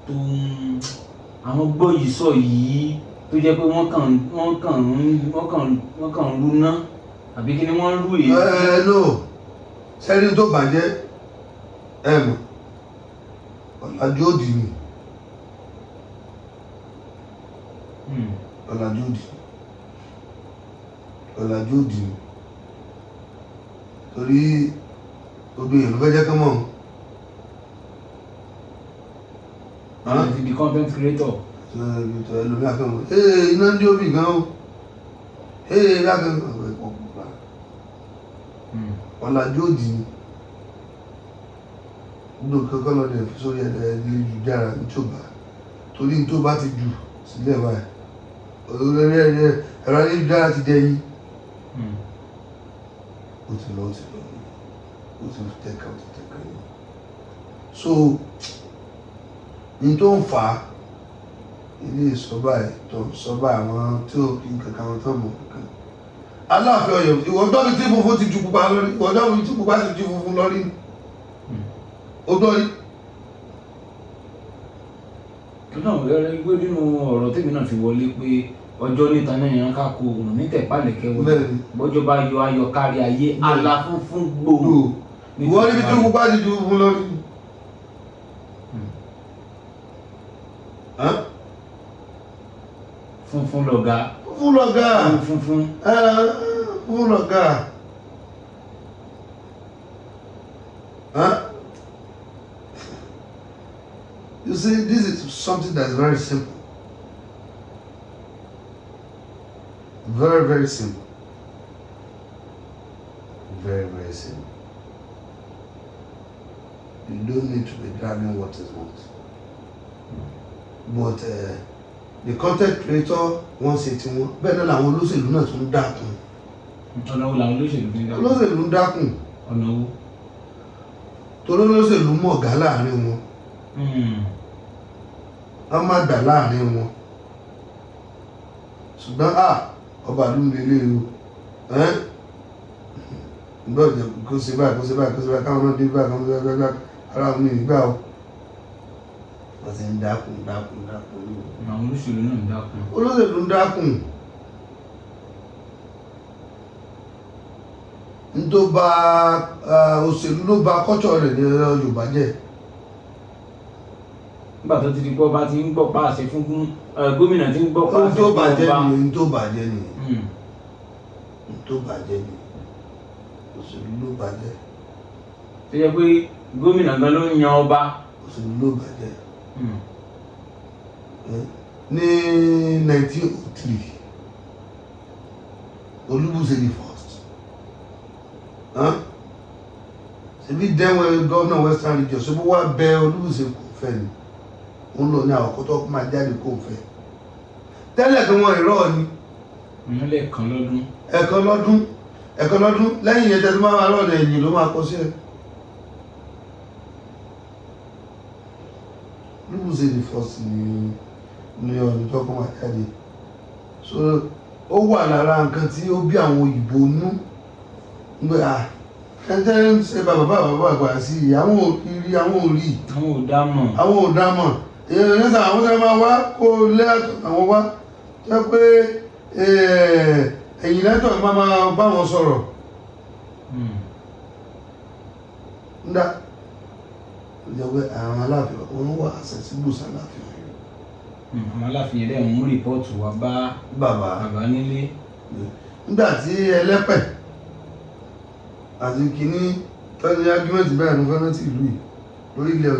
tó ń àwọn gbọ́ yìí sọ yìí, tó jẹ́ pé wọ́n kàn ń rúná, àbí kí ni wọ́n ń rú èyí? Ẹ no, sẹ́ni tó bàjẹ́, ẹ mọ̀, ọ̀làjú òdì ni. Ọ̀làjú òdì, ọ̀làjú òdì ni, torí gbogbo èèyàn ló fẹ́ jẹ́ kán mọ̀. Wọ́n ti di content creator. Ẹlòmíà fẹ́ mọ̀, ee, iná ń jó bì gan o, ee, lákàn ẹ̀kọ́ pupa. Ọ̀làjú òdì ni. Gbogbo nǹkan kọ́ lọ́dẹ̀ fi sórí ẹ̀rọ ayélujára nítòbá, torí ní tó bá ti jù sílẹ̀ báyìí, ẹ̀rọ ayélujára ti dẹ́yìn. Ó ti lọ, ó ti lọ, ó ti tẹ̀ka, ó ti tẹ̀ka yìí. So ní tó ń fà á, ilé ìsọba ẹ̀ tó ń sọba, àwọn tí ó kí nǹkan kan tó mọ̀ nǹkan. Aláàfin Ọ̀yọ́, ìwọ gbọ́ mi tí funfun ti ju pupa lórí, ìwọ gbọ́ mi tí pupa ti ju funfun lórí, ó gbọ́ rí. Náà rẹ gbé nínú ọ̀rọ̀ tèmi náà fi wọlé pé ọjọ́ níta náà yẹn ká kó òun ní tẹ̀pálẹ̀kẹ́ wọlé, bọ́jọ́ bá yọ ayọ̀ kárí ayé, àlà funfun gbòò. Ìwọ níbi tí pupa ti ju funfun lórí. Funfun lọ̀gá. Funfun lọ̀gá. Funfun. Funfun lọ̀gá. You see, this is something that is very simple. Very, very simple. Very, very simple. You don't need to be dragging what is what. But The content creator wọ́n ṣe tiwọn, bẹ́ẹ̀ náà làwọn olóṣèlú náà tún dákun. Ọ̀nà wo làwọn olóṣèlú fi ń dákun? Olóṣèlú ń dákun. Ọ̀nà wo? Torí olóṣèlú mọ̀ ọ̀gá láàrin wọn, wọ́n má gbà láàrin wọn, ṣùgbọ́n ọba ìlú mi lè o gbọ́dọ̀ kó ṣe báyìí, kó ṣe báyìí, kó ṣe báyìí, káwọn náà dé báyìí, káwọn náà dé báyìí, ara wọn ní ìgbà o. Wọ́n ti ń dákun dákun dákun ní o. Àwọn olóṣèlú náà ń dákun. Olóṣèlú ń dákun. N tó ba òṣèlú ló ba kọ́tsọ̀ rẹ̀ ní Yorùbá jẹ́. Nígbà tó ti di pé ọba ti ń gbọ́ pa àṣẹ fún gómìnà ti ń gbọ́ pa ohun àṣẹ tó fún bàjẹ́ ọba. nìyẹn, ohun tó bàjẹ́ nìyẹn, ohun tó bàjẹ́ nìyẹn, òṣèlú ló bàjẹ́. Tó jẹ́ pé gómìnà gan ló ń yan ọba. Òṣèlú ló bàjẹ́. Ní 1903, Olúbùṣe the first, ṣebí dẹ́wọ̀n gómìnà Western Region, ṣebí wá bẹ Olúbùṣe kò fẹ́ ni, òun lọ ní àwọn kótó máa jáde kó fẹ́ tẹ́lẹ̀ kí wọ́n ìrọ́ ni. Ìyẹn lẹ́ẹ̀kan lọ́dún. Ẹ̀kan lọ́dún, ẹ̀kan lọ́dún. Lẹ́yìn yẹn, tẹ́tí máa wà lọ́nà ẹ̀yìn ló máa kọ sí ẹ̀. Olúbùṣe the first ní ọdún tó kọ́ máa jáde, so ó wà lára nǹkan tí ó bí àwọn òyìnbó nú ń gbé à ẹ̀ńtẹ́ ń ṣe bàbá bàbá bàbá sí i, àwọn ò rí, àwọn ò rí. Àwọn ò dá mọ̀. Àwọn ò dá mọ̀. Èèyàn yẹn sọ àwọn sábà máa wá kó lé àwọn wá jẹ́ pé ẹ̀yìn lẹ́tọ̀ máa máa bá wọn sọ̀rọ̀. Ńdá ó jẹ́ pé àwọn aláàfin wọn wà àṣẹ̀sígbòsí aláàfin Ọ̀yọ́. Àwọn aláàfin yẹn dẹ̀ ń mú report wá bá bàbá bàbá nílé. Nígbà tí ẹlẹ́pẹ̀ àti kìíní tó ní argument bẹ́ẹ̀ ní fẹ́ràn tí ìlú yìí lórí ilẹ̀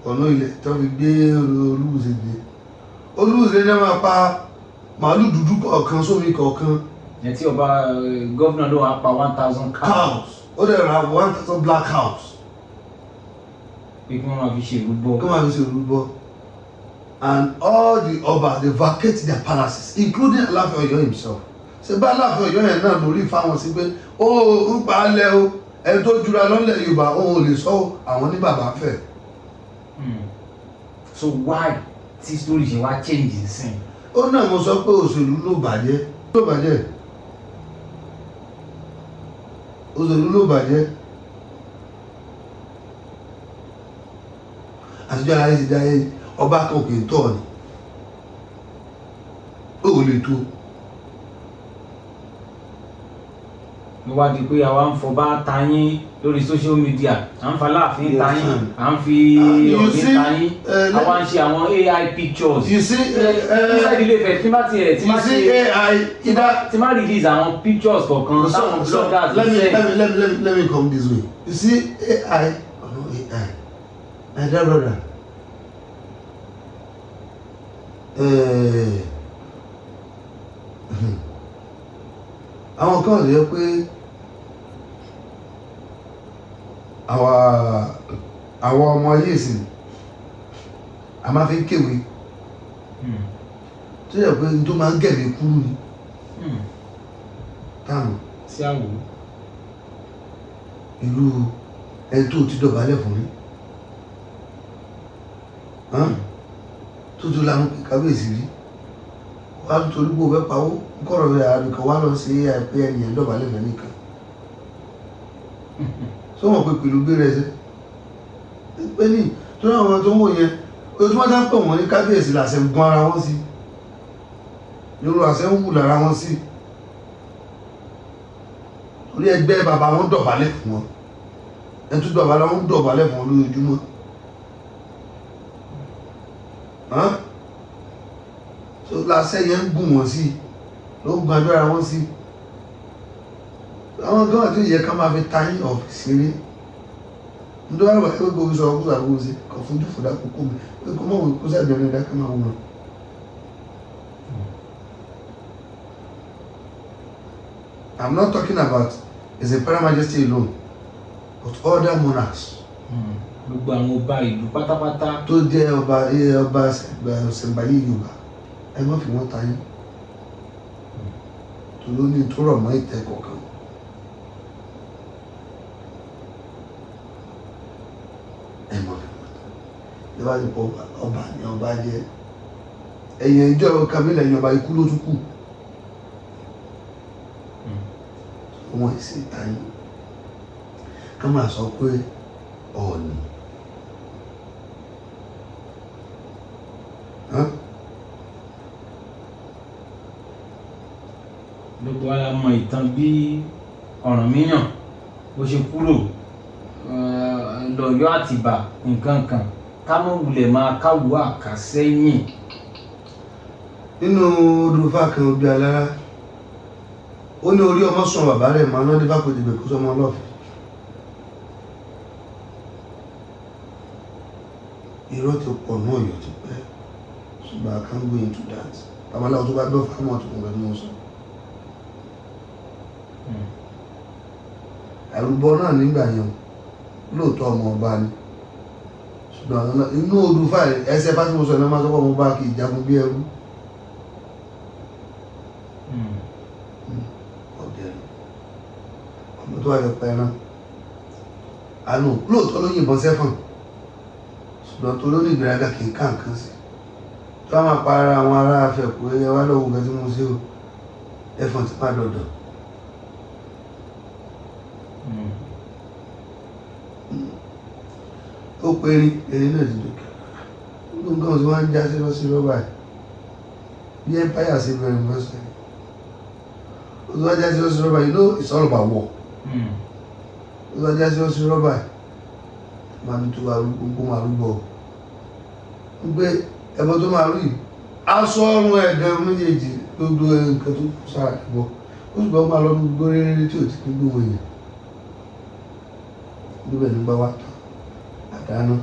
ọ̀nà ilẹ̀ tó fi gbé Olúbùṣe gbé Olúbùṣe ní máa pa màálù dúdú kọ̀ọ̀kan sómi kọ̀ọ̀kan. Ẹ̀ tí ọba gómìnà ló wá pa 1,000 cows. Cows, ó dẹ̀ ra 1,000 black cows. Pé kí wọ́n máa fi ṣe ìrúbọ. Kí wọ́n máa fi ṣe ìrúbọ, and all the obas, they vacate their palaces, including Aláàfin Ọ̀yọ́ himself. Ṣe bá Aláàfin Ọ̀yọ́ yẹn náà lórí fáwọn sí pé ó ń pa á lẹ o, ẹni tó jura lọ́lẹ̀ Yorùbá òun ò lè sọ ọ́, àwọn ní bàbá fẹ́. So why tí story ṣe wá change nsìn? Ó náà mo sọ pé òṣèlú ló bàjẹ́, ló bàjẹ́, òṣèlú ló bàjẹ́. Àtijọ́ aláyé ti dáyé, ọba kan kì í tọ̀ ni ó lè tó. Ló wá di pé àwa ń fọba tayín lórí social media, à ń fa Aláàfin tayín, à ń fi You Ọọ̀ni see, tayín, àwa ń ṣe àwọn AI pictures. You see, Inside Ilé Ifẹ̀, tí bá tiẹ̀ tí bá you see ṣe AI either tí bá release àwọn pictures kọ̀ọ̀kan táwọn bloggers let me send. Let me come this way. You see, AI or no AI, my dear brother, àwọn kan lè pé àwọn ọmọ ayé ìsìn a máa fi ń kéwé tó yẹ pé n tó máa ń gẹ̀mí kúrú ni táwọn Sí àwò. Irú ẹni tó ti dọ̀bálẹ̀ fún rí hàn? Tó ti lanu pé kábíyèsí rí wá nítorí pé o fẹ́ pawó kọ̀rọ̀ rẹ̀ àdùkọ̀ wá lọ sí àìpé ẹnìyẹn dọ̀bálẹ̀ fẹ́ nìkan sọ wọn pé pẹ̀lú gbé rẹ̀ ṣe pé ní tó náà wọn tó ń wò yẹn ojúmọ́ tá ń pè wọ́n ní kábíyèsí làṣẹ ń gun ara wọn sí, lóru àṣẹ ń wù lára wọn sí, torí ẹgbẹ́ bàbá wọn dọ̀bálẹ̀ fún wọn, ẹni tó dọ̀bálẹ̀ wọn dọ̀bálẹ̀ fún wọn lójoojúmọ́. Hàn? So làṣẹ yẹn ń gùn wọn sí, ló ń gun agbára wọn sí. Àwọn kan àti ìyẹ ká máa fi tayín ọ̀fíìsì rí nítorí àwọn àgbẹ̀ gbogbo sọ ọkùnrin àgbò sí kò fojú fòdà kókó mi pé kó mọ̀ wọ́n kó sàjọ ní ìdákẹ́ máa wọ́n. I'm not talking about His Imperial Majesty alone, but other monarchs. Gbogbo àwọn ọba ìlú pátápátá. Tó jẹ́ ọba ọba Ṣẹ̀ǹbáyé Yorùbá, Ẹ má fi wọ́n ta yín, torí ó ní tó rọ̀ mọ́ ìtẹ́ kọ̀ọ̀kan. Ẹ má fi wọ́n ta yín. Ìjọba ti pọ̀, ọba ni ọba jẹ́. Ẹ̀yìn ìjọ kamilẹ̀ ẹ̀yìn ọba ikú ló tún kù. Wọ́n sì ta yín ká máa sọ pé Ọọ̀ni. Gbogbo wa la mọ ìtàn bí Ọ̀rànmíyàn bó ṣe kúrò lọ́yọ́ Àtìbà nǹkan kan, ká mọ̀ wulẹ̀ máa káwọ́ àkàsẹ́yìn. Nínú odùfà kan bí alára, ó ní orí ọmọ sùn bàbá rẹ̀ máa ná dífà kò dìgbè kó sọmọ ọlọ́fin. Irọ́ ti pọ̀ náà Ọ̀yọ́ ti pẹ́, ṣùgbọ́n I can't go into that. Babaláwo tó bá gbọ́ fáwọn ọ̀tún kan ní mo sọ. Àrùbọ náà nígbà yẹn lóòótọ́ ọmọ ọba ni, ṣùgbọ́n inú odùfà ẹsẹ̀ fásitì sọ ní ọmọ sọ́kọ́ ọmọ ọba kì í jagun bí ẹrú. Ọ̀dẹ̀rẹ̀ ọmọ tó wà lọ pa ẹran àánú lóòótọ́ ló yìnbọn sẹ́fọ̀n, ṣùgbọ́n tó ló ní ìgbéraga kì í ká nǹkan sí tó a máa pa ara àwọn ará afẹ́kù ẹyẹ wá lọ́wọ́ nǹkan tí mo ṣe o, ẹ̀fọn ti má dọ̀dọ̀. Ó pe erin, erin náà ti dòkè. Gbogbo nǹkan tí wọ́n ń já sí lọ sí rọ́bà yìí bí empire ṣe bẹ̀rẹ̀ nǹkan sọ yìí, ó ti wá já sí lọ sí rọ́bà yìí, you know it's all about war. Ó ti wá já sí lọ sí rọ́bà yìí, máa ní tó gbogbo máa rúbọ ń gbé ẹbọ tó máa rú yìí, aṣọ ọrùn ẹ̀gàn méjèèjì gbogbo nǹkan tó kù sára ẹbọ, ó sì bọ́ máa lọ gbogbo rere tí ò ti ní gbogbo èèyàn níbẹ̀ nígbà wá tán àdáná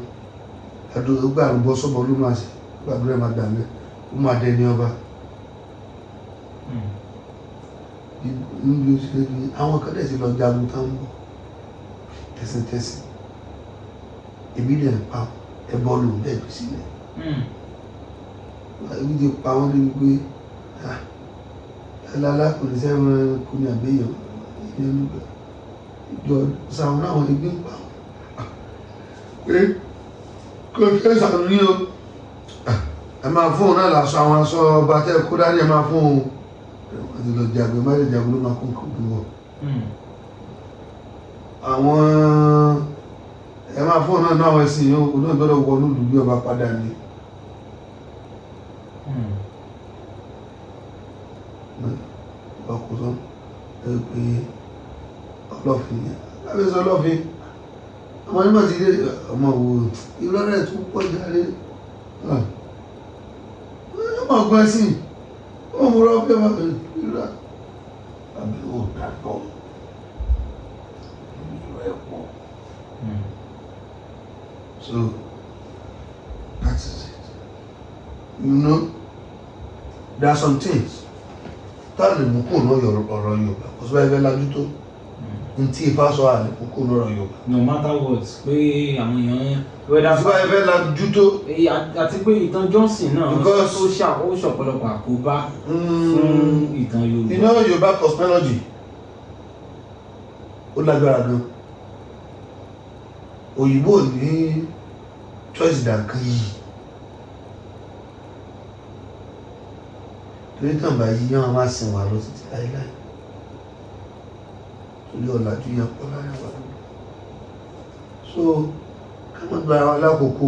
àdúgbò gbà rúbọ sọ́bọ ló máa ṣe gbàdúrà máa gbà mẹ́ ó máa dẹni ọba. Níbi ó ṣe ní àwọn kan dẹ̀ sí lọ jagun tán ń bọ̀ tẹ̀sìntẹ̀sìn, ebi dẹ̀ ń pa ẹbọ lòun dẹ̀ gbé sílẹ̀. Ebi ti pa wọ́n débi pé lálá kò ní sẹ́wọ̀n kò ní àbẹ́yẹ̀ ìyẹn nígbà ìjọ sàwọn náà ebi ń pa wọ́n pé kò fẹ́ sàánú o, ẹ máa fún òun náà làṣọ àwọn aṣọ ọba tẹ́ kó dání, ẹ máa fún òun. Wọ́n ti lọ jagun, má lè jagun ló máa kó nǹkan ogun bọ̀. Àwọn ẹ máa fún òun náà náà àwọn ẹ̀sìn yìí, òun náà gbọ́dọ̀ wọnú ìlú bí ọba padà ni. Ọkùnrin ẹ pé Ọlọ́fin lábẹ́sẹ̀ Ọlọ́fin ọmọ nígbà tí ilé ọmọ wo irọ́ rẹ̀ tún pọ̀ jáde, ọmọ ọgbọ́n ẹ̀sìn ọmọ múra ọbẹ̀ máa irọ́ àbí ò gbàgbọ́ irọ́ ẹ̀ pọ̀. So that is it. You know, there are some things tá a lè mú kúrò ní ọ̀rọ̀ Yorùbá, kò sí báyìí fẹ́ lajú tó ntí Ifá sọ àlè mú kúrò ní ọ̀rọ̀ Yorùbá. No matter what pé àwọn èèyàn whether kò sí báyìí fẹ́ lajú tó. Àti pé ìtàn Johnson náà ó ṣọ̀pọ̀lọpọ̀ àkóbá fún ìtàn Yorùbá. You know, Yorùbá cosmology ó lágbára gan. Òyìnbó ní choice dànkan yìí torí tàn bá yí yán máa sìn wá lọ títí láéláé, torí ọ̀làjú yẹn pọ̀ láàrin wa lónìí. So ká má gba ara wa lákòókò,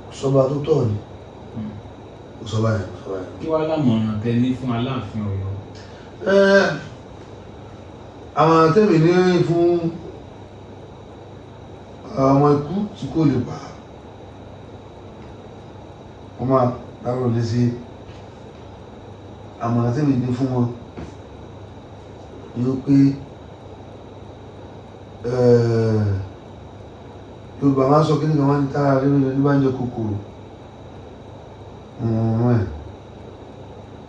kò sọba tó tọ̀ ni, kò sọba yẹn, kò sọba yẹn. Kí wàá lámọ̀ràn tẹ ní fún Aláàfin Ọ̀yọ́? Àwọn tẹ̀mí ní fún àwọn ikú tí kò lè pa wọ́n máa dárò lé sí. Àmọ̀ràn tẹ̀mí ní fún wọn ni ó pé Yorùbá máa ń sọ kíní kan, wọ́n ní tára rí ní bá ń jẹ kòkòrò ẹ̀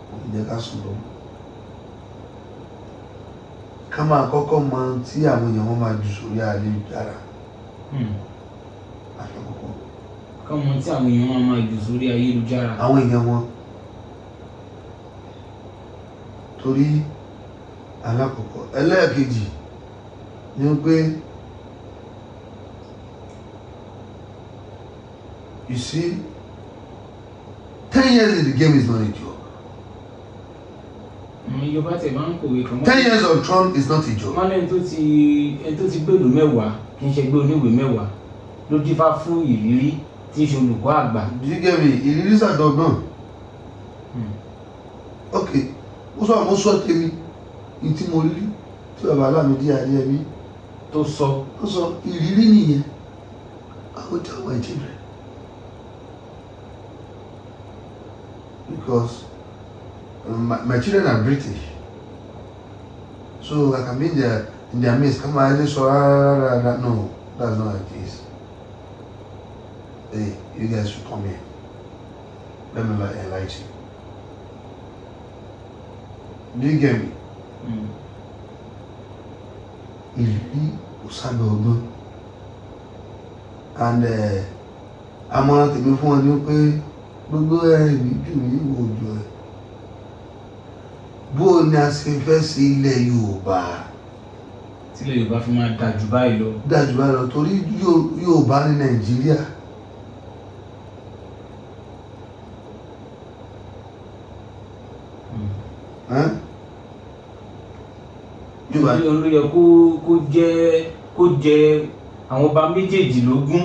kò ní jẹ́ ká sùn lọ. Ká máa kọ́kọ́ mọ tí àwọn èèyàn wọn máa jù sórí ayélujára. Àkọ́kọ́ ká mọ tí àwọn èèyàn wọn máa jù sórí ayélujára. Àwọn èèyàn wọn Torí alákọ̀ọ́kọ́, ẹlẹ́ẹ̀kejì ni pé you see, 10 years in the game is not a joke. Yorùbá tẹ̀ máa ń kòwé kan. 10 years on throne is not a joke. Wọ́n lẹ́ni tó ti gbèlú 10 kì í ṣe gbé oníwèé 10 ló dífá fún ìrírí tí í ṣe olùkọ́ àgbà. Do you get me? Ìrírí sàdọ̀gbọ̀n. Ok, mo sọ tèmi ní tí mo rí tí bàbá Lámìdí Adéyẹmí tó sọ. Ó sọ ìrírí nìyẹn. I will tell my children because my children are British, so I can be in their midst. Come on, I sọ rárá rárá. No, that's not how it is. Hey, you guys should come here. Let me enlighten you. Do you get me? Mm. Ìrírí kò sábẹ́ ọgbọ́n. And àmọ̀ràn tèmi fún wọn ni pé gbogbo ẹ̀mí jù mí wò jù ẹ̀, bó o ní a ṣe fẹ́ sí ilẹ̀ Yorùbá tílẹ̀ Yorùbá fi máa da jù báyìí lọ. Dájú báyìí lọ, torí Yorùbá ní Nàìjíríà. Ẹ́n? Yorùbá. Òun ló yẹ kó jẹ́ àwọn ọba méjèèjì lógún.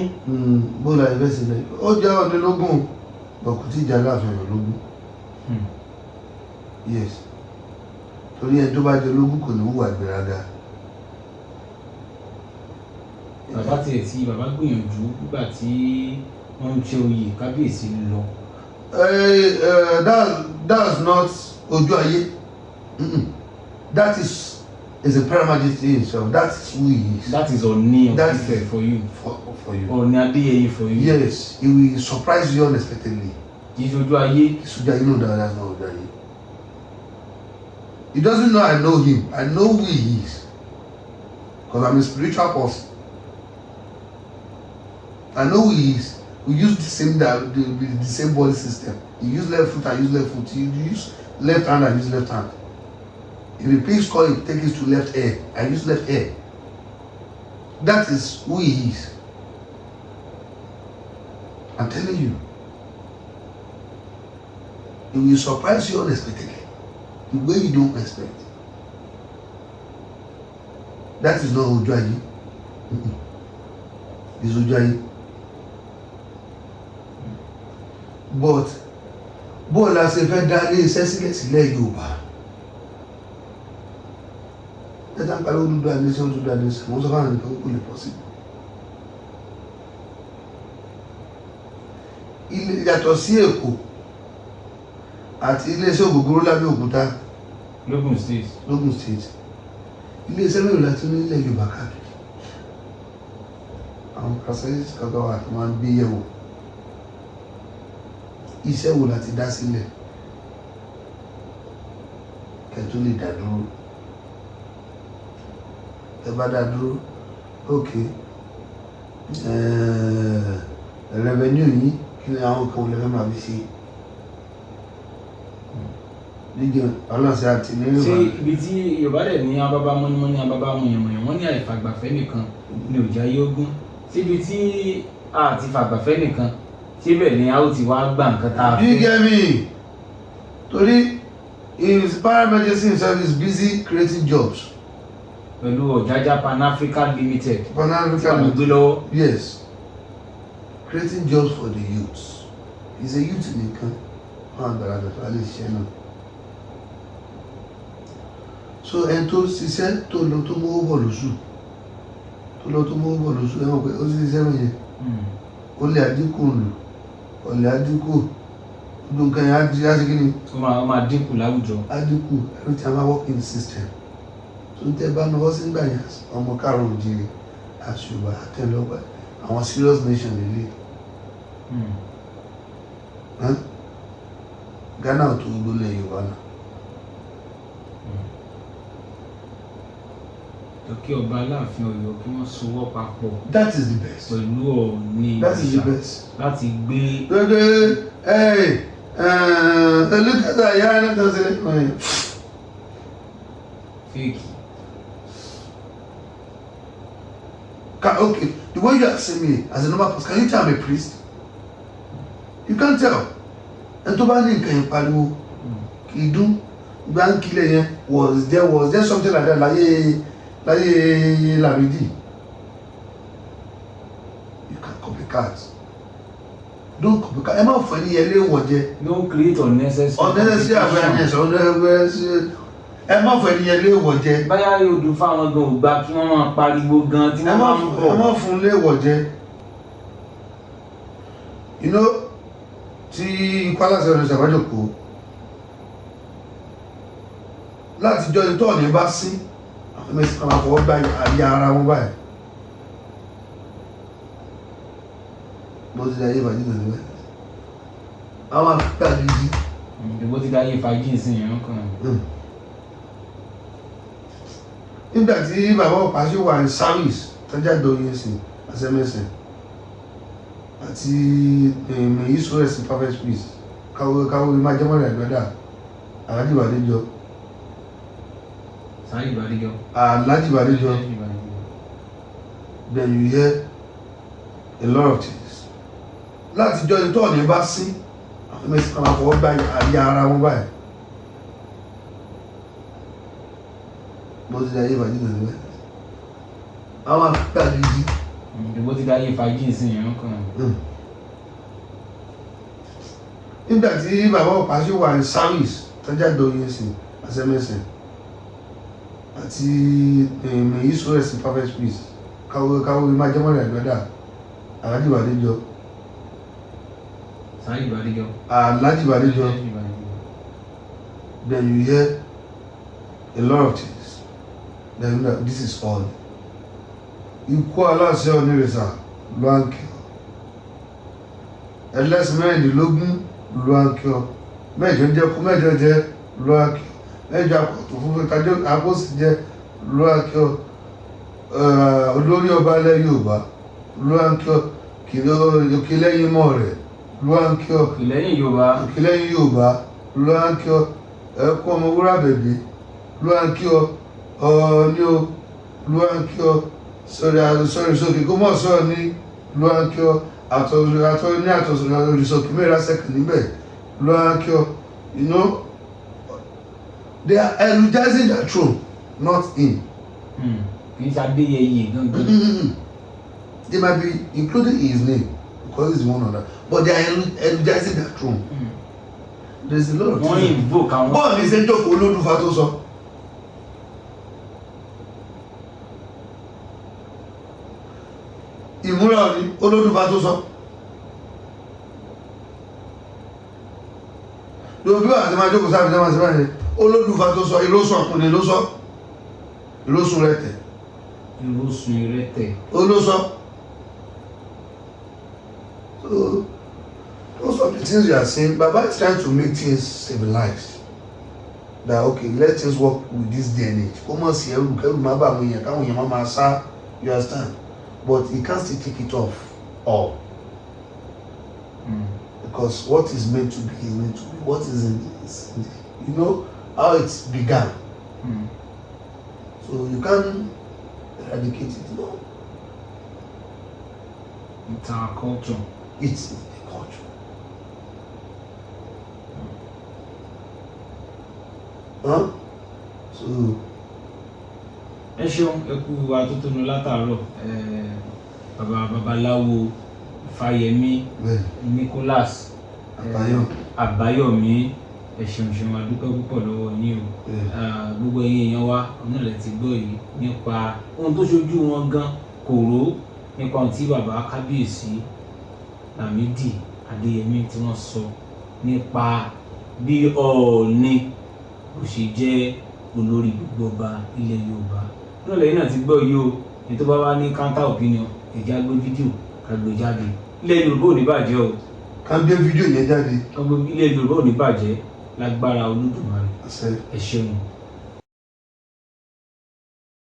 Bó la ìfẹ́ sílẹ̀, ó jẹ́ Ọọ̀ni lógún bọ̀, kò tí ì jẹ́ Aláàfin Ọ̀yọ́ lógún. Yes, torí ẹni tó bá jẹ lógún kò ní hùwà ìgbéraga. Bàbá tiẹ̀ tí bàbá gbìyànjú nígbà tí wọ́n ń ṣe oyè kábíyèsí lọ. That's not ojú ayé. That is a paramount himself. That is who he is. That is Ọọ̀ni of That Ifẹ̀ for you. For you. Ọọ̀ni Adéyẹyè for you. Yes, he will surprise you unexpectedly. Kì í ṣe ojú ayé. Ojú ayé, no, that's not ojú ayé. He doesn't know I know him. I know who he is because I'm a spiritual person. I know who he is. We use the same body system. He use left foot, I use left foot. He use left hand, I use left hand. If he picks call, he take it to left ear, I use left ear. That is who he is. I'm telling you, he will surprise you unexpectedly, the way you don't expect. That is not ojú ayé. It's ojú ayé, but bó la ṣe fẹ́ dá ilé iṣẹ́ sílẹ̀ sílẹ̀ Yorùbá, ẹ̀ta ń parí Odùduwà nation, Odùduwà nation, wọ́n sọ fáwọn nìkan kò lè possible. Ilé yàtọ̀ sí Èkó àti iléeṣẹ́ ògógóró lábẹ́òkúta. L'Ógùn State. L'Ógùn State. Iléeṣẹ́ mélòó la tún ní nílẹ̀ Yorùbá káàkiri? Àwọn processes kankan wà tó máa ń gbé yẹ̀wò. Iṣẹ́ wo la ti dá sílẹ̀ kẹ́ tó lè dá dúró? Ẹ bá dá dúró, ok, revenue yín, kí ni àwọn kan lè fẹ́ máa fi ṣe níjẹ ọlọ́sẹ̀ àti ní Ṣé Yorùbá. Ibi tí Yorùbá dẹ̀ ní abábá mọ́nímọ́ní, abábá mọ̀yànmọ̀yàn, wọ́n ní àìfàgbàfẹ́ nìkan ní òjá yógún. Síbi tí a ti fàgbàfẹ́ nìkan síbẹ̀ ni a ó ti wá gbà nǹkan tá a Do you fẹ́. get me? Torí his paramilitary himself is busy creating jobs. Pẹ̀lú Ọ̀jájá Pan Africa Limited Pan tí African. àwọn gbé lọ́wọ́. Yes, creating jobs for the youths. He's a youth nìkan fún àgbàlagbà tó wà lè ṣiṣẹ́ náà. So ẹni tó ṣiṣẹ́ tó lọ tó mówó bọ̀ lóṣù, tó lọ tó mówó bọ̀ lóṣù, ẹ mọ̀ pé ó sì ṣiṣẹ́ náà yẹn, ó lè àdínkù lù, ọ̀lẹ́ àdínkù, gbogbo nǹkan yẹn á di á ṣe kí ni? Ó máa dínkù láwùjọ. Àdínkù. Everything máa work in system. Tó ń tẹ́ bá náwó sí nígbà yẹn, ọmọ káàrọ̀ òjìrì àti Yorùbá àtẹlọgbà, àwọn serious nation lélẹ̀. Ghana ò tó gbogbo ilẹ̀ Yorùbá náà. Tó kí ọba Aláàfin Ọ̀yọ́ kí wọ́n sowọ́ papọ̀ That is the best. pẹ̀lú Ọọ̀ni That is the Òrìṣà best. láti gbé. Gbogbo ẹ olùkọ́ta ìyá ẹ̀ náà sílẹ̀. Fake. Okay, the way you are seeing me as a normal person, can you tell I'm a priest? You can't tell. Ẹni tó bá ní nǹkan yẹn pariwo kì í dún gbáǹkìlẹ̀ yẹn. Was there something like that láyé Lamidi? You can copycat. Don't copycat. Ẹ má fọ ẹni yẹn léèwọ̀ jẹ. Don't create unnecessary unnecessary awareness, unnecessary. Ẹ má fọ ẹni yẹn léèwọ̀ jẹ. Báyà yóò dùn fáwọn gan, ò gbà kí wọ́n máa pariwo gan tí Ẹ wọ́n má máa ń ẹ bọ̀. má fún léèwọ̀ jẹ. You know, tí ikú aláṣẹ rẹ̀ ṣàbájòkó látijọ́ ní tọ́ọ̀nì bá sí, àwọn mẹ́sì kan máa fọwọ́ gbá àyà ara wọn báyìí. Bó ti di ayé ìbàjẹ́ náà níbẹ̀, àwọn àgbà gidi. Ìbò ti dáyé fàájì sí ìran kan. Nígbà tí bàbá ọ̀pá ṣì wà ní service tọ́jà dọ̀yìn sí as MSN àti may his soul rest in perfect peace, káwé káwé má jẹ́ mọ́rẹ̀ àgbàdà Alhaji Bàdéjọ. Sáyé Bàdéjọ. Alhaji Bàdéjọ. Then you hear a lot of things. Látijọ́ ní tọ́ọ̀nì bá sí, àwọn mẹ́sì kan máa fọwọ́ gbá àyà ara wọn báyìí. Bó ti di ayé ìbàjẹ́ náà níbẹ̀, àwọn àgbà gidi. Ìbò ti dáyé fàájì sí ìran kan. Nígbà tí bàbá ọ̀pá ṣì wà ní service tọ́jà dọ̀yìn sí as MSN àti may his soul rest in perfect peace, káwé káwé má jẹ́ mọ́rẹ̀ àgbàdà Alhaji Bàdéjọ. Sáyé Bàdéjọ. Alhaji Bàdéjọ. Then you hear a lot of things. Then you know this is all. Ikú aláṣẹ onírìṣà ló ń kí ọ, ẹlẹ́sìn 16 ló ń kí ọ, mẹ́jọ jẹ́ kú, mẹ́jọ jẹ́ ló ń kí ọ, mẹ́jọ àpọ̀tò fúnfún tajú àpòsí jẹ́ ló ń kí ọ, olórí ọba ilẹ̀ Yorùbá ló ń kí ọ, òkìlẹ́yìn mọ́ rẹ̀ ló ń kí ọ. Ìlẹ́yìn Yorùbá. Òkìlẹ́yìn Yorùbá ló ń kí ọ, ẹ̀kú ọmọ wúrà bèbí ló ń kí ọ, Ọọ̀ni o ló ń kí ọ, sọ̀rọ̀ sọ̀rọ̀ sókè kó mọ̀ sọ̀rọ̀ ní ló ń kí ọ, àtọ̀ àtọ̀ ní àtọ̀ sọ̀rọ̀ mẹ́ra sẹ́kì níbẹ̀ ló ń kí ọ. You know, they are eulogizing their throne, not him. Kì í ṣe Adéyẹyè gangan. They might be including his name because he's one of them, but they are eulogizing their throne. There is a lot of Wọ́n things. Invoke àwọn. Bọ́ọ̀lù ní ṣe ń jókòó olódùfà tó sọ. Ìmúra òní olódùfà tó sọ. Lórí bí wàá ti máa jókòó sáfì náà máa ṣe olódùfà tó sọ, ìlósùn ọkùnrin ló sọ, ìlósùn rẹ tẹ. Ìrosùn ìrẹtẹ̀. Olósọ. So most of the things you are saying, Baba is trying to make things civilized, that okay, let things work with this day and age, kó mọ̀ sí ẹrù kẹrù má bá àwọn èèyàn káwọn èèyàn má máa sá, you understand? But he can't still take it off all because what is meant to be is meant to be. What is in is in, you know how it began. So you can't eradicate it, no. It's our culture. It's the culture. Huh? So Ẹ ṣeun, ẹ kú atótónu látàárọ̀. Bàbá babaláwo Fáyẹmí bẹ́ẹ̀ Nicholas Àbáyọ̀. Àbáyọ̀mí, ẹ ṣeun ṣeun, a dúpẹ́ púpọ̀ lọ́wọ́ yín o. Bẹ́ẹ̀. Gbogbo ẹ̀yin èèyàn wa ọ̀nà lẹ ti gbọ́ yìí nípa ohun tó ṣojú wọn gan kòró, nípa ohun tí bàbá kábíyèsí Lámídì Adéyẹmí tí wọ́n sọ nípa bí Ọọ̀ni bó ṣe jẹ́ olórí gbogbo ọba ilẹ̀ Yorùbá náà. Lẹ́yìn náà ti gbọ́ yìí o. Ní tó bá wá ní counter opinion, ẹ jẹ́ á gbé fídíò ká gbé jáde. Ilẹ̀ Yorùbá ò ní bàjẹ́ o. Ká gbé fídíò yẹn jáde. Ilẹ̀ Yorùbá ò ní bàjẹ́ lágbára Olódùmarè. Àṣẹ. Ẹ ṣeun.